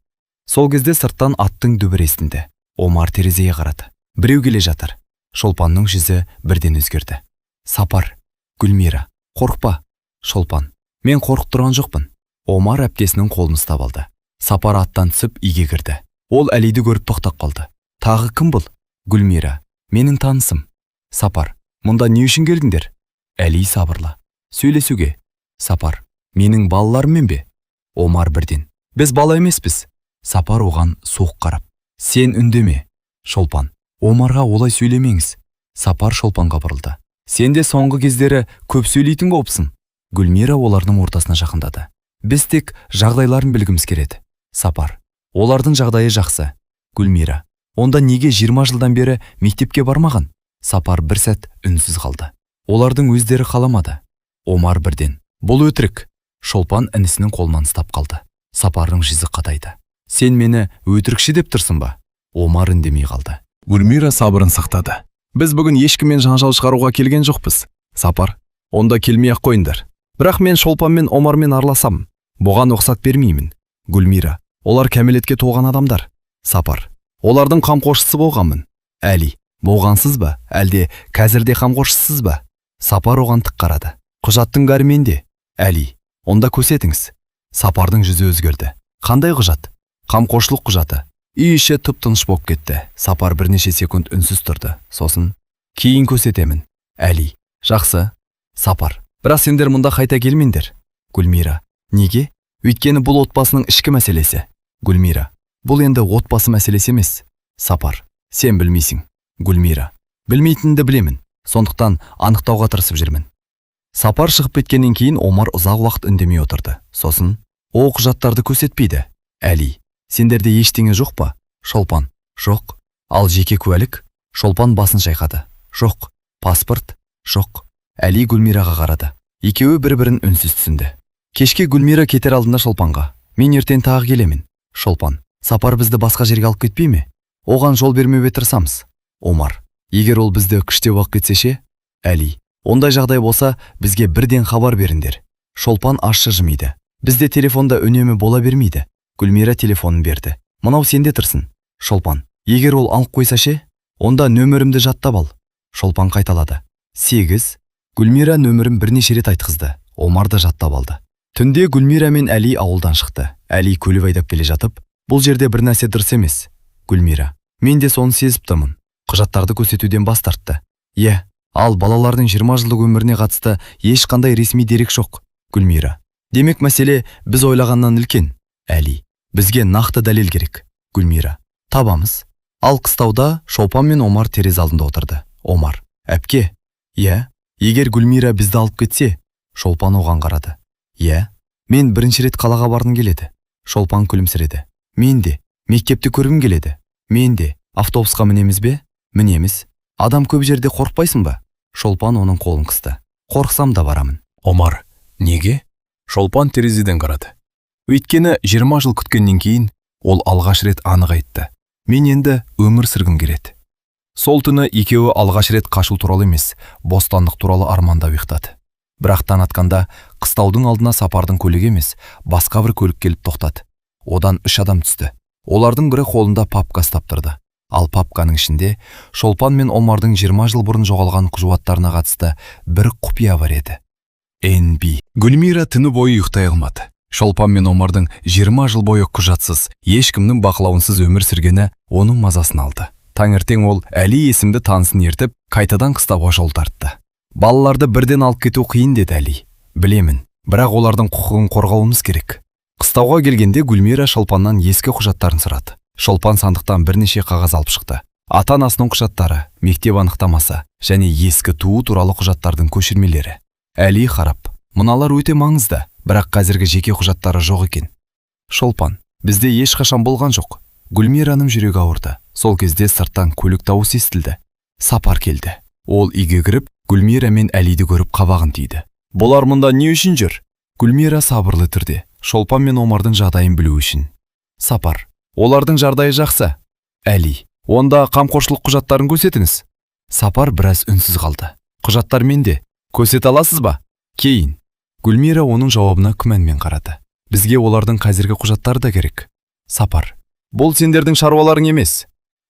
Сол кезде сырттан аттың дүбірі естілді. Омар терезеге қарады. Біреу келе жатыр. Шолпанның жүзі бірден өзгерді. Сапар. Гүлмира. Қорықпа. Шолпан. Мен қорқып тұрған жоқпын. Омар әпкесінің қолын ұстап алды. Сапар аттан түсіп, үйге кірді. Ол Әлиді көріп тоқтап қалды. Тағы кім бұл? Гүлмира. Менің танысым. Сапар. Мұнда не үшін келдіңдер? Әли сабырлы. Сөйлесуге. Сапар. Менің балаларыммен бе? Омар бірден. Біз бала емеспіз. Сапар оған суық қарап. Сен үндеме. Шолпан. Омарға олай сөйлемеңіз. Сапар Шолпанға бұрылды. Сен де соңғы кездері көп сөйлейтін болыпсың. Гүлмира олардың ортасына жақындады. Біз тек жағдайларын білгіміз келеді. Сапар. Олардың жағдайы жақсы. Гүлмира. Онда неге 20 жылдан бері мектепке бармаған? Сапар бір сәт үнсіз қалды. Олардың өздері қаламады. Омар бірден. Бұл өтірік. Шолпан інісінің қолынан ұстап қалды. Сапардың жүзі қатайды. Сен мені өтірікші деп тұрсың ба? Омар үндемей қалды. Гүлмира сабырын сақтады. Біз бүгін ешкіммен жанжал шығаруға келген жоқпыз. Сапар. Онда келмей ақ қойыңдар. Бірақ мен Шолпан мен Омармен араласам. Бұған рұқсат бермеймін. Гүлмира. Олар кәмелетке толған адамдар. Сапар. Олардың қамқоршысы болғанмын. Әли. Болғансыз ба? Әлде қазір де қамқоршысыз ба? Сапар оған тік қарады. Құжаттың бәрі менде. Әли. Онда көрсетіңіз. Сапардың жүзі өзгерді. Қандай құжат? Қамқоршылық құжаты. Үй іші тып-тыныш болып кетті. Сапар бірнеше секунд үнсіз тұрды. Сосын: Кейін көрсетемін. Әли: Жақсы. Сапар: Бірақ сендер мұнда қайта келмеңдер. Гүлмира: Неге? Өйткені бұл отбасының ішкі мәселесі. Гүлмира: Бұл енді отбасы мәселесі емес. Сапар: Сен білмейсің. Гүлмира: Білмейтініңді білемін. Сондықтан анықтауға тырысып жүрмін. Сапар шығып кеткеннен кейін Омар ұзақ уақыт үндемей отырды. Сосын: О, құжаттарды көрсетпейді. Әли: Сендерде ештеңе жоқ па? Шолпан: Жоқ. Ал жеке куәлік? Шолпан басын шайқады. Жоқ. Паспорт? Жоқ. Әли Гүлмираға қарады. Екеуі бір-бірін үнсіз түсінді. Кешке Гүлмира кетер алдында Шолпанға: Мен ертең тағы келемін. Шолпан: Сапар бізді басқа жерге алып кетпей ме? Оған жол бермеуге тырысамыз. Омар: Егер ол бізді күштеп алып кетсе ше? Әли: Ондай жағдай болса, бізге бірден хабар беріңдер. Шолпан ащы жымиды. Бізде телефонда үнемі бола бермейді. Гүлмира телефонын берді. Мынау сенде тұрсын. Шолпан: Егер ол алып қойса ше? Онда нөмірімді жаттап ал. Шолпан қайталады. 8. Гүлмира нөмірін бірнеше рет айтқызды. Омар да жаттап алды. Түнде Гүлмира мен Әли ауылдан шықты. Әли көлік айдап келе жатып: Бұл жерде бір нәрсе дұрыс емес. Гүлмира: Мен де соны сезіп тұрмын. Құжаттарды көрсетуден бас тартты. Иә, ал балалардың 20 жылдық өміріне қатысты ешқандай ресми дерек жоқ. Гүлмира: Демек, мәселе біз ойлағаннан үлкен. Әли: Бізге нақты дәлел керек. Гүлмира: Табамыз. Ал қыстауда Шолпан мен Омар терезе алдында отырды. Омар: Әпке. Иә. Егер Гүлмира бізді алып кетсе? Шолпан оған қарады. Иә. Мен бірінші рет қалаға барғым келеді. Шолпан күлімсіреді. Мен де. Мектепті көргім келеді. Мен де. Автобусқа мінеміз бе? Мінеміз. Адам көп жерде қорықпайсың ба? Шолпан оның қолын қысты. Қорықсам да барамын. Омар: Неге? Шолпан терезеден қарады. Өйткені 20 жыл күткеннен кейін ол алғаш рет анық айтты: Мен енді өмір сүргім келеді. Сол түні екеуі алғаш рет қашу туралы емес, бостандық туралы армандап ұйықтады. Бірақ таң атқанда қыстаудың алдына Сапардың көлігі емес, басқа бір көлік келіп тоқтады. Одан үш адам түсті. Олардың бірі қолында папка ұстап тұрды. Ал папканың ішінде Шолпан мен Омардың 20 жыл бұрын жоғалған құжаттарына қатысты бір құпия бар еді. НБ. Гүлмира түні бойы ұйықтай алмады. Шолпан мен Омардың 20 жыл бойы құжатсыз, ешкімнің бақылауынсыз өмір сүргені оның мазасын алды. Таңертең ол Әли есімді танысын ертіп, қайтадан қыстауға жол тартты. Балаларды бірден алып кету қиын, деді Әли. Білемін, бірақ олардың құқығын қорғауымыз керек. Қыстауға келгенде Гүлмира Шолпаннан ескі құжаттарын сұрады. Шолпан сандықтан бірнеше қағаз алып шықты. Ата-анасының құжаттары, мектеп анықтамасы және ескі туу туралы құжаттардың көшірмелері. Әли қарап: Мыналар өте маңызды, бірақ қазіргі жеке құжаттары жоқ екен. Шолпан: Бізде ешқашан болған жоқ. Гүлмираның жүрегі ауырды. Сол кезде сырттан көлік дауысы естілді. Сапар келді. Ол үйге кіріп, Гүлмира мен Әлиді көріп қабағын түйді. Бұлар мұнда не үшін жүр? Гүлмира сабырлы түрде: Шолпан мен Омардың жағдайын білу үшін. Сапар: Олардың жағдайы жақсы. Әли: Онда қамқоршылық құжаттарын көрсетіңіз. Сапар біраз үнсіз қалды. Құжаттар менде. Көрсете аласыз ба? Кейін. Гүлмира оның жауабына күмәнмен қарады. Бізге олардың қазіргі құжаттары да керек. Сапар: Бұл сендердің шаруаларың емес.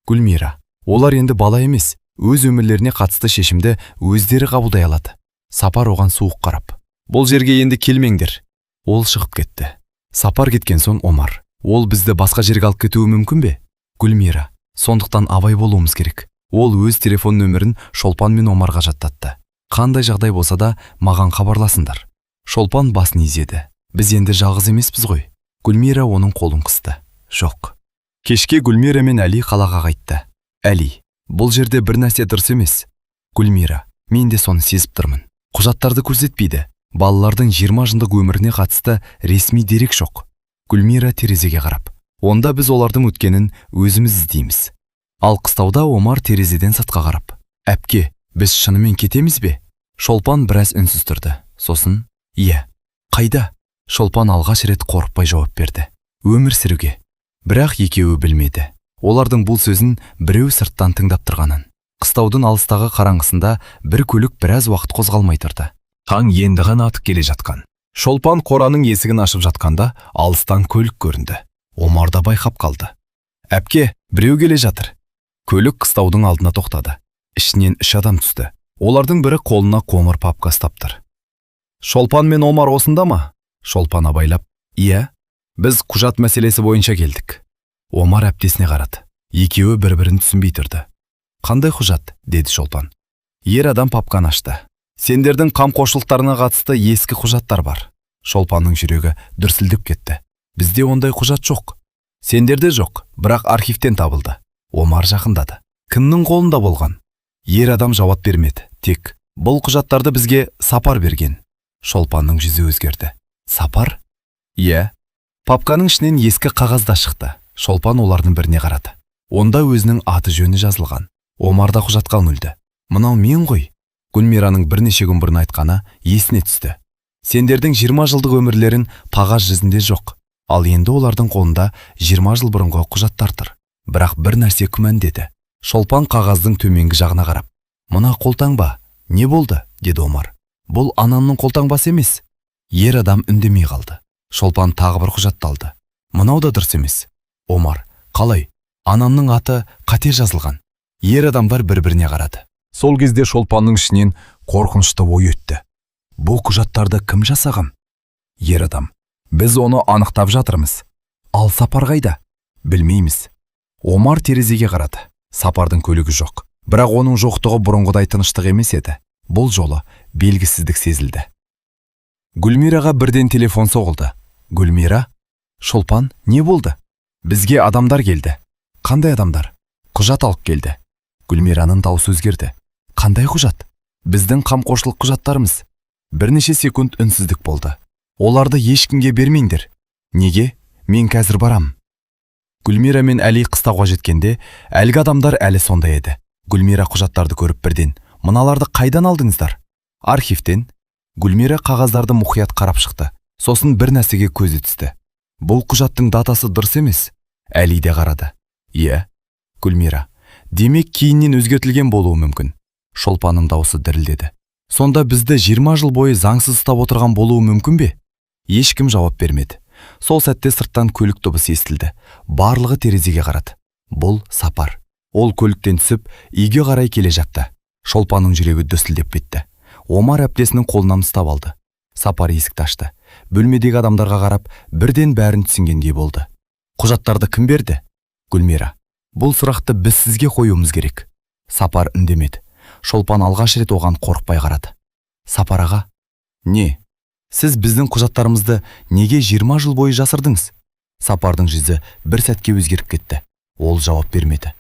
Гүлмира: Олар енді бала емес, өз өмірлеріне қатысты шешімді өздері қабылдай алады. Сапар оған суық қарап: Бұл жерге енді келмеңдер. Ол шығып кетті. Сапар кеткен соң Омар: Ол бізді басқа жерге алып кетуі мүмкін бе? Гүлмира: Сондықтан абай болуымыз керек. Ол өз телефон нөмірін Шолпан мен Омарға жаттатты. Қандай жағдай болса да маған хабарласыңдар. Шолпан басын изеді. Біз енді жалғыз емеспіз ғой. Гүлмира оның қолын қысты. Жоқ. Кешке Гүлмира мен Әли қалаға қайтты. Әли: Бұл жерде бір нәрсе дұрыс емес. Гүлмира: Мен де соны сезіп тұрмын. Құжаттарды көрсетпейді. Балалардың 20 жылдық өміріне қатысты ресми дерек жоқ. Гүлмира терезеге қарап: Онда біз олардың өткенін өзіміз іздейміз. Ал қыстауда Омар терезеден сыртқа қарап: Әпке, біз шынымен кетеміз бе? Шолпан біраз үнсіз тұрды. Сосын: Иә. Қайда? Шолпан алғаш рет қорықпай жауап берді. Өмір сүруге. Бірақ екеуі білмеді. Олардың бұл сөзін біреу сырттан тыңдап тұрғанын. Қыстаудың алыстағы қараңғысында бір көлік біраз уақыт қозғалмай тұрды. Таң енді ғана атып келе жатқан. Шолпан қораның есігін ашып жатқанда алыстан көлік көрінді. Омар да байқап қалды. Әпке, біреу келе жатыр. Көлік қыстаудың алдына тоқтады. Ішінен үш адам түсті. Олардың бірі қолына қоңыр папка ұстап тұр. Шолпан мен Омар осында ма? Шолпан абайлап: Иә, біз құжат мәселесі бойынша келдік. Омар әптесіне қарады. Екеуі бір-бірін түсінбей тұрды. Қандай құжат? Деді Шолпан. Ер адам папканы ашты. Сендердің қамқоршылықтарына қатысты ескі құжаттар бар. Шолпанның жүрегі дүрсілдеп кетті. Бізде ондай құжат жоқ. Сендерде жоқ, бірақ архивтен табылды. Омар жақындады. Кімнің қолында болған? Ер адам жауап бермеді. Тек: «Бұл құжаттарды бізге Сапар берген». Шолпанның жүзі өзгерді. Сапар? Иә. Папканың ішінен ескі қағаз да шықты. Шолпан олардың біріне қарады. Онда өзінің аты жөні жазылған. Омар да құжатқа үңілді. Мынау мен ғой. Гүлмираның бірнеше күн бұрын айтқаны есіне түсті. Сендердің 20 жылдық өмірлерін қағаз жүзінде жоқ. Ал енді олардың қолында 20 жыл бұрынғы құжаттар тұр. Бірақ бір нәрсе күмәндеді. Шолпан қағаздың төменгі жағына қарап: «Мына қолтаңба, не болды?» – деді Омар. Бұл анамның қолтаңбасы емес. Ер адам үндемей қалды. Шолпан тағы бір құжатты алды. Мынау да дұрыс емес. Омар: «Қалай? Анамның аты қате жазылған». Ер адамдар бір-біріне қарады. Сол кезде Шолпанның ішінен қорқынышты ой өтті. Бұл құжаттарды кім жасаған? Ер адам: «Біз оны анықтап жатырмыз». Ал Сапар қайда? Білмейміз. Омар терезеге қарады. Сапардың көлігі жоқ. Бірақ оның жоқтығы бұрынғыдай тыныштық емес еді. Бұл жолы белгісіздік сезілді. Гүлмираға бірден телефон соғылды. Гүлмира: «Шолпан, не болды?» Бізге адамдар келді. Қандай адамдар? Құжат алып келді. Гүлмираның даусы өзгерді. Қандай құжат? Біздің қамқоршылық құжаттарымыз. Бірнеше секунд үнсіздік болды. Оларды ешкімге бермеңдер. Неге? Мен қазір барам. Гүлмира мен Әли қыстауға жеткенде, әлгі адамдар әлі сонда еді. Гүлмира құжаттарды көріп бірден: «Мыналарды қайдан алдыңыздар?» Архивтен. Гүлмира қағаздарды мұқият қарап шықты. Сосын бір нәрсеге көзі түсті. Бұл құжаттың датасы дұрыс емес. Әли де қарады. Иә. Гүлмира: «Демек, кейіннен өзгертілген болуы мүмкін». Шолпанның даусы дірілдеді. Сонда бізді 20 жыл бойы заңсыз ұстап отырған болуы мүмкін бе? Ешкім жауап бермеді. Сол сәтте сырттан көлік дыбысы естілді. Барлығы терезеге қарады. Бұл Сапар. Ол көліктен түсіп, үйге қарай келе жатты. Шолпанның жүрегі дүрсілдеп кетті. Омар әпкесінің қолынан ұстап алды. Сапар есікті ашты. Бөлмедегі адамдарға қарап, бірден бәрін түсінгендей болды. Құжаттарды кім берді? Гүлмира: «Бұл сұрақты біз сізге қоюымыз керек». Сапар үндемеді. Шолпан алғаш рет оған қорықпай қарады. Сапар аға, не? Сіз біздің құжаттарымызды неге 20 жыл бойы жасырдыңыз? Сапардың жүзі бір сәтке өзгеріп кетті. Ол жауап бермеді.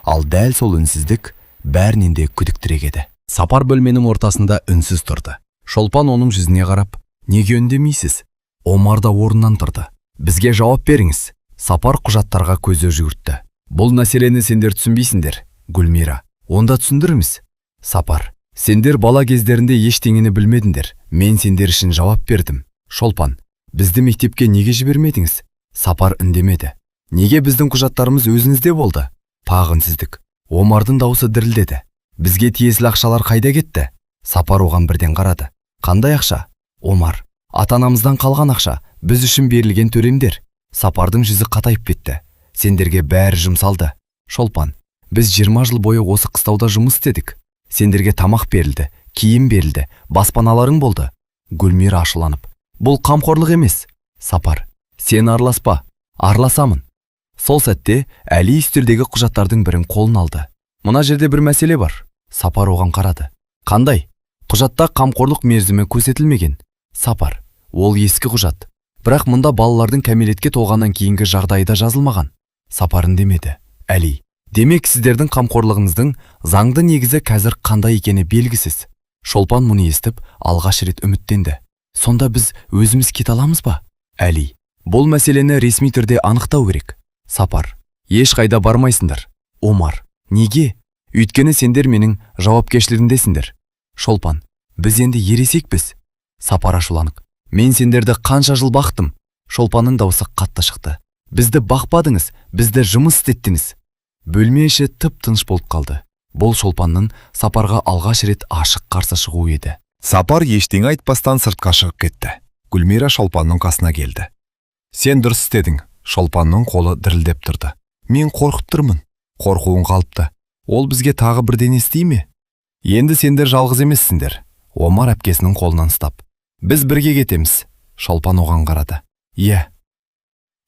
Ал дәл сол үнсіздік бәрінен де күдіктірек еді. Сапар бөлменің ортасында үнсіз тұрды. Шолпан оның жүзіне қарап: «Неге үндемейсіз?» Омар да орнынан тұрды. Бізге жауап беріңіз. Сапар құжаттарға көзі жүгіртті. Бұл мәселені сендер түсінбейсіңдер. Гүлмира: «Онда түсіндіріңіз». Сапар: «Сендер бала кездерінде ештеңені білмедіңдер. Мен сендер үшін жауап бердім». Шолпан: «Бізді мектепке неге жібермедіңіз?» Сапар үндемеді. Неге біздің құжаттарымыз өзіңізде болды? Тағы үнсіздік. Омардың даусы дірілдеді. Бізге тиесілі ақшалар қайда кетті? Сапар оған бірден қарады. Қандай ақша? Омар: Ата-анамыздан қалған ақша, біз үшін берілген төлемдер. Сапардың жүзі қатайып кетті. Сендерге бәрі жұмсалды. Шолпан: «Біз 20 жыл бойы осы қыстауда жұмыс істедік. Сендерге тамақ берілді, киім берілді, баспаналарың болды». Гүлмира ашуланып: «Бұл қамқорлық емес». Сапар: «Сен араласпа». Араласамын. Сол сәтте Әли үстелдегі құжаттардың бірін қолына алды. Мына жерде бір мәселе бар. Сапар оған қарады. Қандай? Құжатта қамқорлық мерзімі көрсетілмеген. Сапар: «Ол ескі құжат. Бірақ мұнда балалардың кәмелетке толғаннан кейінгі жағдайы да жазылмаған». Сапар үндемеді. Әли: «Демек, сіздердің қамқорлығыңыздың заңды негізі қазір қандай екені белгісіз». Шолпан мұны естіп, алғаш рет үміттенді. Сонда біз өзіміз кете аламыз ба? Әли: «Бұл мәселені ресми түрде анықтау керек». Сапар: «Ешқайда бармайсыңдар». Омар: «Неге?» Өйткені сендер менің жауапкершілігімдесіңдер. Шолпан: «Біз енді ересекпіз». Сапар ашуланып: «Мен сендерді қанша жыл бақтым?» Шолпанның даусы қатты шықты. Бізді бақпадыңыз, бізді жұмыс істеттіңіз. Бөлме іші тып тыныш болып қалды. Бұл Шолпанның Сапарға алғаш рет ашық қарсы шығуы еді. Сапар ештеңе айтпастан сыртқа шығып кетті. Гүлмира Шолпанның қасына келді. Сен дұрыс істедің. Шолпанның қолы дірілдеп тұрды. Мен қорқып тұрмын. Қорқуың қалыпты. Ол бізге тағы бірдеңе істей ме? Енді сендер жалғыз емессіңдер. Омар әпкесінің қолынан ұстап: Біз бірге кетеміз. Шолпан оған қарады. Иә.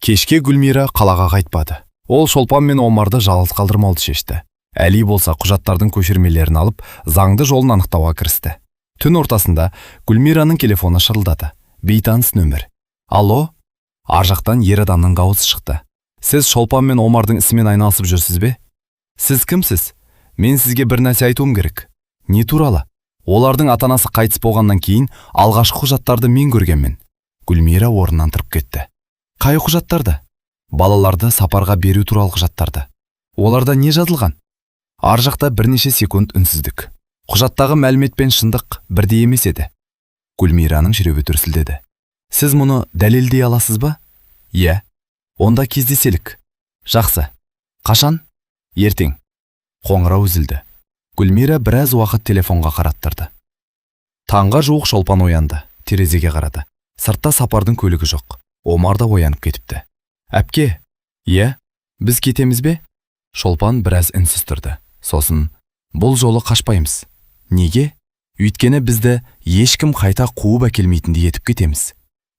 Кешке Гүлмира қалаға қайтпады. Ол Шолпан мен Омарды жалғыз қалдырмауды шешті. Әли болса құжаттардың көшірмелерін алып, заңды жолын анықтауға кірісті. Түн ортасында Гүлмираның телефоны шырылдады. Бейтаныс нөмір. Алло? Ар жақтан ер адамның дауысы шықты. Сіз Шолпан мен Омардың ісімен айналысып жүрсіз бе? Сіз кімсіз? Мен сізге бір нәрсе айтуым керек. Не туралы? Олардың ата-анасы қайтыс болғаннан кейін алғашқы құжаттарды мен көргенмін. Гүлмира орнынан тұрып кетті. Қай құжаттарды? Балаларды Сапарға беру туралы құжаттарды. Оларда не жазылған? Ар жақта бірнеше секунд үнсіздік. Құжаттағы мәлімет пен шындық бірдей емес еді. Гүлмираның жүрегі дүрсілдеді. Сіз мұны дәлелдей аласыз ба? Иә. Онда кездеселік. Жақсы. Қашан? Ертең. Қоңырау үзілді. Гүлмира біраз уақыт телефонға қарап. Таңға жуық Шолпан оянды, терезеге қарады. Сыртта Сапардың көлігі жоқ. Омар да оянып кетіпті. Әпке, иә, біз кетеміз бе? Шолпан біраз үнсіз тұрды. Сосын, бұл жолы қашпаймыз. Неге? Өйткені бізді ешкім қайта қуып әкелмейтіндей етіп кетеміз.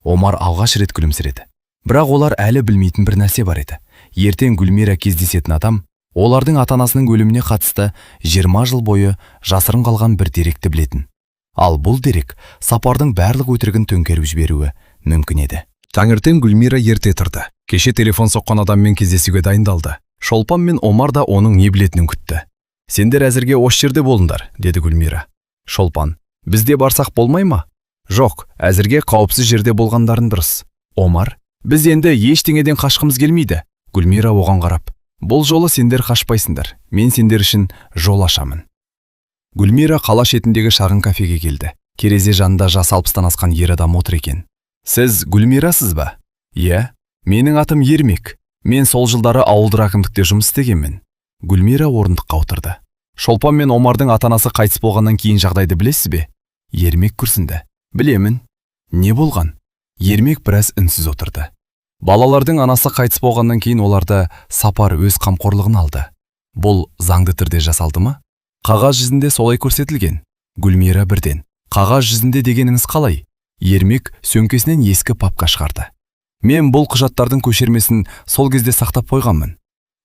Омар алғаш рет күлімсіреді. Бірақ олар әлі білмейтін бір нәрсе бар еді. Ертең Гүлмира кездесетін адам олардың ата-анасының өліміне қатысты 20 жыл бойы жасырын қалған бір деректі білетін. Ал бұл дерек Сапардың барлық өтірігін төңкеріп жіберуі мүмкін еді. Таңертең Гүлмира ерте тұрды. Кеше телефон соққан адаммен кездесуге дайындалды. Шолпан мен Омар да оның не білетінін күтті. Сендер әзірге осы жерде болыңдар, деді Гүлмира. Шолпан, біз де барсақ болмай ма? Жоқ, әзірге қауіпсіз жерде болғандарың дұрыс. Омар, біз енді ештеңеден қашқымыз келмейді. Гүлмира оған қарап, бұл жолы сендер қашпайсыңдар, мен сендер үшін жол ашамын. Гүлмира қала шетіндегі шағын кафеге келді. Терезе жанында жасы 60-тан асқан ер адам отыр екен. Сіз Гүлмирасыз ба? Иә, менің атым Ермек. Мен сол жылдары ауылдық әкімдікте жұмыс істегенмін. Гүлмира орындыққа отырды. Шолпан мен Омардың ата-анасы қайтыс болғаннан кейін жағдайды білесіз бе? Ермек күрсінді. Білемін. Не болған? Ермек біраз үнсіз отырды. Балалардың анасы қайтыс болғаннан кейін оларды Сапар өз қамқорлығына алды. Бұл заңды түрде жасалды ма? Қағаз жүзінде солай көрсетілген. Гүлмира бірден. Қағаз жүзінде дегеніңіз қалай? Ермек сөмкесінен ескі папка шығарды. Мен бұл құжаттардың көшірмесін сол кезде сақтап қойғанмын.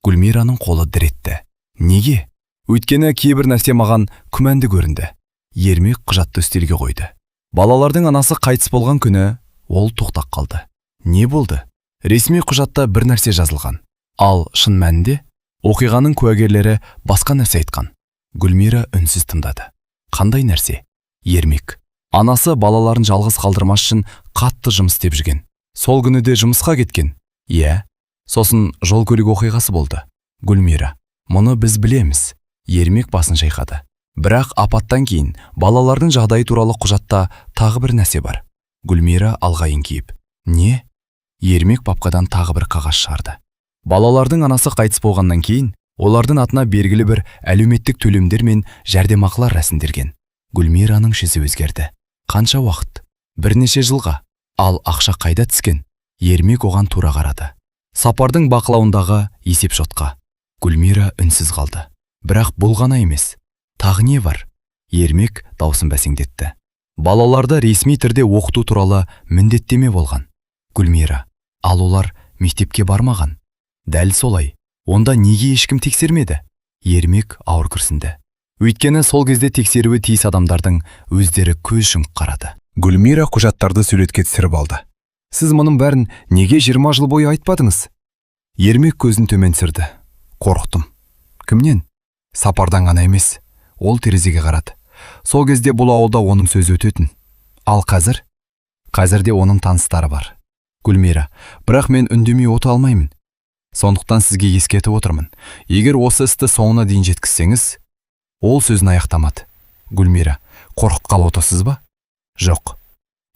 Гүлмираның қолы дір етті. Неге? Өйткені кейбір нәрсе маған күмәнді көрінді. Ермек құжатты үстелге қойды. Балалардың анасы қайтыс болған күні ол тоқтап қалды. Не болды? Ресми құжатта бір нәрсе жазылған. Ал шын мәнінде оқиғаның куәгерлері басқа нәрсе айтқан. Гүлмира үнсіз тыңдады. Қандай нәрсе? Ермек. Анасы балаларын жалғыз қалдырмас үшін қатты жұмыс істеп жүрген. Сол күні де жұмысқа кеткен. Иә. Сосын жол көлік оқиғасы болды. Гүлмира. Мұны біз білеміз. Ермек басын шайқады. Бірақ апаттан кейін балалардың жағдайы туралы құжатта тағы бір нәрсе бар. Гүлмира алға еңкейіп. Не? Ермек папкадан тағы бір қағаз шығарды. Балалардың анасы қайтыс болғаннан кейін олардың атына белгілі бір әлеуметтік төлемдер мен жәрдемақылар рәсімделген. Гүлмираның жүзі өзгерді. Қанша уақыт? Бірнеше жылға. Ал ақша қайда түскен? Ермек оған тура қарады. Сапардың бақылауындағы есепшотқа. Гүлмира үнсіз қалды. Бірақ бұл ғана емес. Тағы не бар? Ермек даусын бәсеңдетті. Балаларды ресми түрде оқыту туралы міндеттеме болған. Гүлмира, ал олар мектепке бармаған. Дәл солай. Онда неге ешкім тексермеді? Ермек ауыр күрсінді. Өйткені сол кезде тексеруі тиіс адамдардың өздері көз жұмып қарады. Гүлмира құжаттарды суретке түсіріп алды. Сіз мұның бәрін неге 20 жыл бойы айтпадыңыз? Ермек көзін төмен түсірді. Қорықтым. Кімнен? Сапардан ғана емес. Ол терезеге қарады. Сол кезде бұл ауылда оның сөзі өтетін. Ал қазір? Қазірде оның таныстары бар. Гүлмира, бірақ мен үндемей отыра алмаймын. Сондықтан сізге ескертіп отырмын. Егер осы істі соңына дейін жеткізсеңіз, ол сөзін аяқтамады. Гүлмира, қорқытқалы отырсыз ба? Жоқ.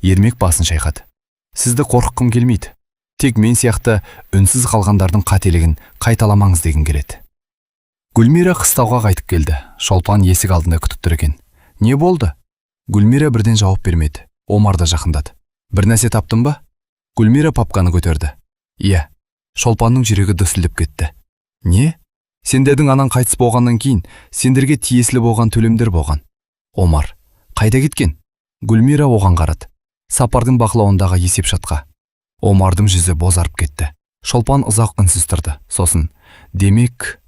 Ермек басын шайқады. Сізді қорқытқым келмейді. Тек мен сияқты үнсіз қалғандардың қателігін қайталамаңыз дегім келеді. Гүлмира қыстауға қайтып келді. Шолпан есік алдында күтіп тұр екен. Не болды? Гүлмира бірден жауап бермеді. Омар да жақындады. Бір нәрсе таптың ба? Гүлмира папканы көтерді. Иә. Шолпанның жүрегі дүрсілдеп кетті. Не? Сендердің анаң қайтыс болғаннан кейін сендерге тиесілі болған төлемдер болған. Омар, қайда кеткен? Гүлмира оған қарады. Сапардың бақылауындағы есепшотқа. Омардың жүзі бозарып кетті. Шолпан ұзақ үнсіз тұрды. Сосын, демек,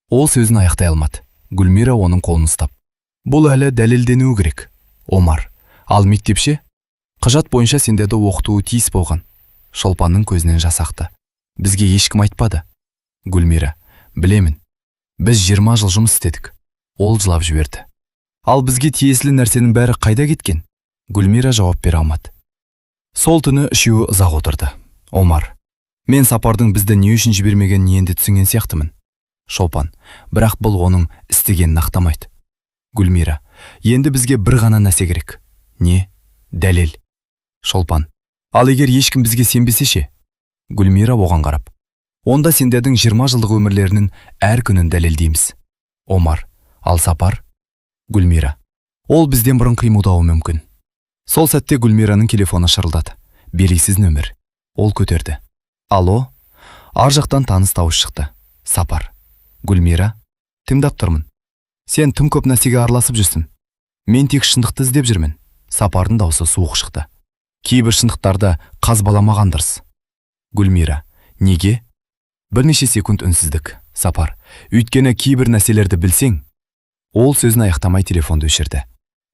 ол сөзін аяқтай алмады. Гүлмира оның қолын ұстап: «Бұл әлі дәлелденуі керек». Омар: «Ал мектеп ше? Құжат бойынша сендерді оқытуы тиіс болған». Шолпанның көзінен жас ақты. «Бізге ешкім айтпады». Гүлмира: «Білемін. Біз 20 жыл жұмыс істедік». Ол жылап жіберді. «Ал бізге тиесілі нәрсенің бәрі қайда кеткен?» Гүлмира жауап бере алмады. Сол түні үшеуі ұзақ отырды. Омар: «Мен Сапардың бізді не үшін жібермегенін енді түсінген сияқтымын». Шолпан: «Бірақ бұл оның істегенін ақтамайды». Гүлмира: «Енді бізге бір ғана нәрсе керек». «Не?» «Дәлел». Шолпан: «Ал егер ешкім бізге сенбесе ше?» Гүлмира оған қарап: «Онда сендердің 20 жылдық өмірлерінің әр күнін дәлелдейміз». Омар: «Ал Сапар?» Гүлмира: «Ол бізден бұрын қимылдауы мүмкін». Сол сәтте Гүлмираның телефоны шырылдады. Белгісіз нөмір. Ол көтерді. «Алло?» Ар жақтан таныс дауыс шықты. Сапар. «Гүлмира, тыңдап тұрмын. Сен тым көп нәрсеге араласып жүрсің. Мен тек шындықты іздеп жүрмін». Сапардың даусы суық шықты. «Кейбір шындықтарды қазбаламаған дұрыс». Гүлмира: «Неге?» Бірнеше секунд үнсіздік. Сапар: «Өйткені кейбір нәрселерді білсең…» Ол сөзін аяқтамай телефонды өшірді.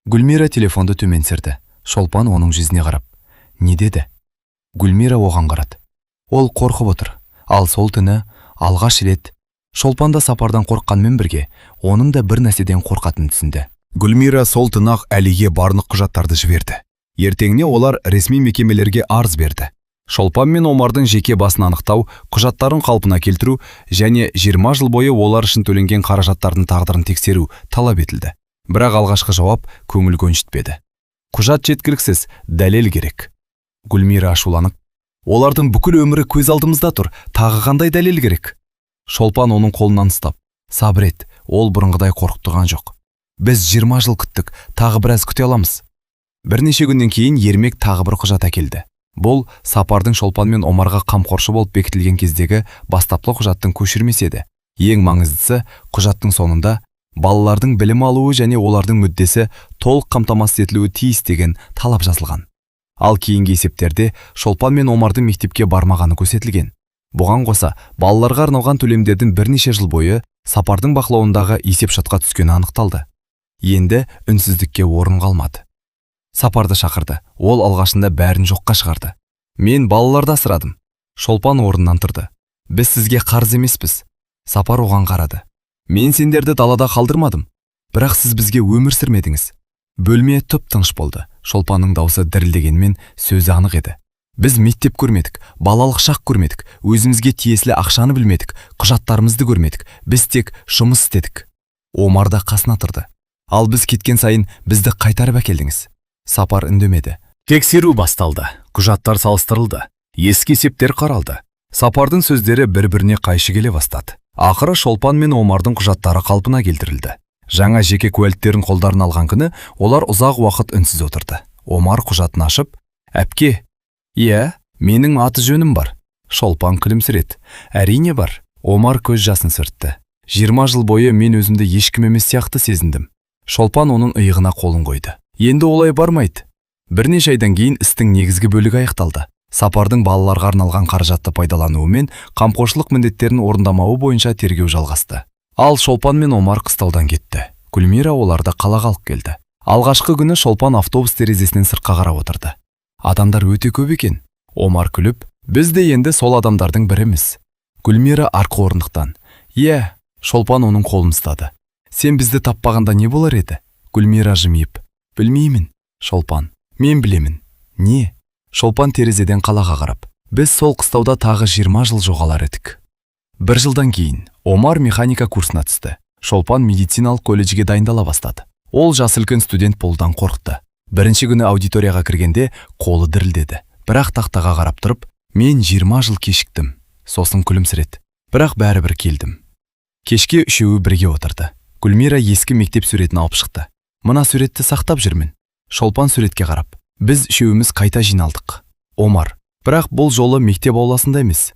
Гүлмира телефонды төмен түсірді. Шолпан оның жүзіне қарап: «Не деді?» Гүлмира оған қарады. Ол қорқып отыр. Ал сол түні алғаш рет Шолпан да Сапардан қорыққанмен бірге оның да бір нәрседен қорқатынын түсінді. Гүлмира сол түні-ақ Әлиге барлық құжаттарды жіберді. Ертеңіне олар ресми мекемелерге арыз берді. Шолпан мен Омардың жеке басын анықтау, құжаттарын қалпына келтіру және 20 жыл бойы олар үшін төленген қаражаттардың тағдырын тексеру талап етілді. Бірақ алғашқы жауап көңіл көншітпеді. «Құжат жеткіліксіз, дәлел керек». Гүлмира ашуланып: «Олардың бүкіл өмірі көз алдымызда тұр, тағы қандай дәлел керек?» Шолпан оның қолынан ұстап: «Сабыр ет, ол бұрынғыдай қорқып тұрған жоқ. Біз 20 жыл күттік, тағы біраз күте аламыз». Бірнеше күннен кейін Ермек тағы бір құжат әкелді. Бұл Сапардың Шолпан мен Омарға қамқоршы болып бекітілген кездегі бастапқы құжаттың көшірмесі еді. Ең маңыздысы, құжаттың соңында балалардың білім алуы және олардың мүддесі толық қамтамасыз етілуі тиіс деген талап жазылған. Ал кейінгі есептерде Шолпан мен Омардың мектепке бармағаны көрсетілген. Бұған қоса, балаларға арналған төлемдердің бірнеше жыл бойы Сапардың бақылауындағы есепшотқа түскені анықталды. Енді үнсіздікке орын қалмады. Сапарды шақырды. Ол алғашында бәрін жоққа шығарды. «Мен балаларды асырадым». Шолпан орнынан тұрды. «Біз сізге қарыз емеспіз». Сапар оған қарады. «Мен сендерді далада қалдырмадым, бірақ сіз бізге өмір сүрмедіңіз». Бөлме тып тыныш болды. Шолпанның даусы дірілдегенмен, сөзі анық еді. «Біз мектеп көрмедік, балалық шақ көрмедік, өзімізге тиесілі ақшаны білмедік, құжаттарымызды көрмедік. Біз тек жұмыс істедік». Омар да қасына тұрды. «Ал біз кеткен сайын бізді қайтарып әкелдіңіз». Сапар үндемеді. Тексеру басталды. Құжаттар салыстырылды. Ескі есептер қаралды. Сапардың сөздері бір-біріне қайшы келе бастады. Ақыры Шолпан мен Омардың құжаттары қалпына келтірілді. Жаңа жеке куәліктерін қолдарына алған күні олар ұзақ уақыт үнсіз отырды. Омар құжатын ашып: «Әпке, иә, менің аты жөнім бар». Шолпан күлімсіреді. «Әрине бар». Омар көз жасын сүртті. 20 жыл бойы мен өзімді ешкім емес сияқты сезіндім. Шолпан оның иығына қолын қойды. «Енді олай бармайды». Бірнеше айдан кейін істің негізгі бөлігі аяқталды. Сапардың балаларға арналған қаражатты пайдалануы мен қамқоршылық міндеттерін орындамауы бойынша тергеу жалғасты. Ал Шолпан мен Омар қыстаудан кетті. Гүлмира оларды қалаға алып келді. Алғашқы күні Шолпан автобус терезесінен сыртқа қарап отырды. «Адамдар өте көп екен». Омар күліп: «Біз де енді сол адамдардың біріміз». Гүлмира арқы орындықтан: «Иә». Шолпан оның қолын ұстады. «Сен бізді таппағанда не болар еді?» Гүлмира жымиып: «Білмеймін». Шолпан: «Мен білемін». «Не?» Шолпан терезеден қалаға қарап: «Біз сол қыстауда тағы 20 жыл жоғалар едік». Бір жылдан кейін Омар механика курсына түсті. Шолпан медициналық колледжге дайындала бастады. Ол жасы үлкен студент болудан қорықты. Бірінші күні аудиторияға кіргенде қолы дірілдеді. Бірақ тақтаға қарап тұрып: «Мен 20 жыл кешіктім». Сосын күлімсіреді. «Бірақ бәрібір келдім». Кешке үшеуі бірге отырды. Гүлмира ескі мектеп суретін алып шықты. «Мына суретті сақтап жүрмін». Шолпан суретке қарап: «Біз үшеуміз қайта жиналдық». Омар: «Бірақ бұл жолы мектеп ауласында емес».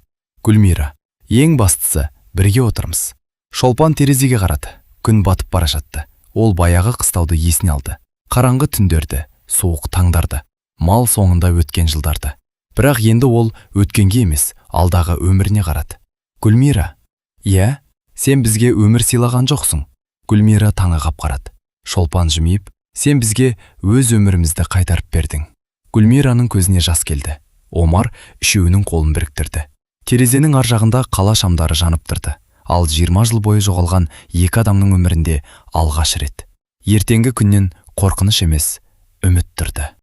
Гүлмира: «Ең бастысы, бірге отырмыз». Шолпан терезеге қарады. Күн батып бара жатты. Ол баяғы қыстауды есіне алды. Қараңғы түндерді, суық таңдарды, мал соңында өткен жылдарды. Бірақ енді ол өткенге емес, алдағы өміріне қарады. Гүлмира: «Иә?» «Сен бізге өмір сыйлаған жоқсың». Гүлмира таңырқап қарады. Шолпан жымиып, сен бізге өз өмірімізді қайтарып бердің. Гүлмираның көзіне жас келді. Омар үшеуінің қолын біріктірді. Терезенің ар жағында қала шамдары жанып тұрды. Ал 20 жыл бойы жоғалған екі адамның өмірінде алғаш рет. Ертеңгі күннен қорқыныш емес, үміт тұрды.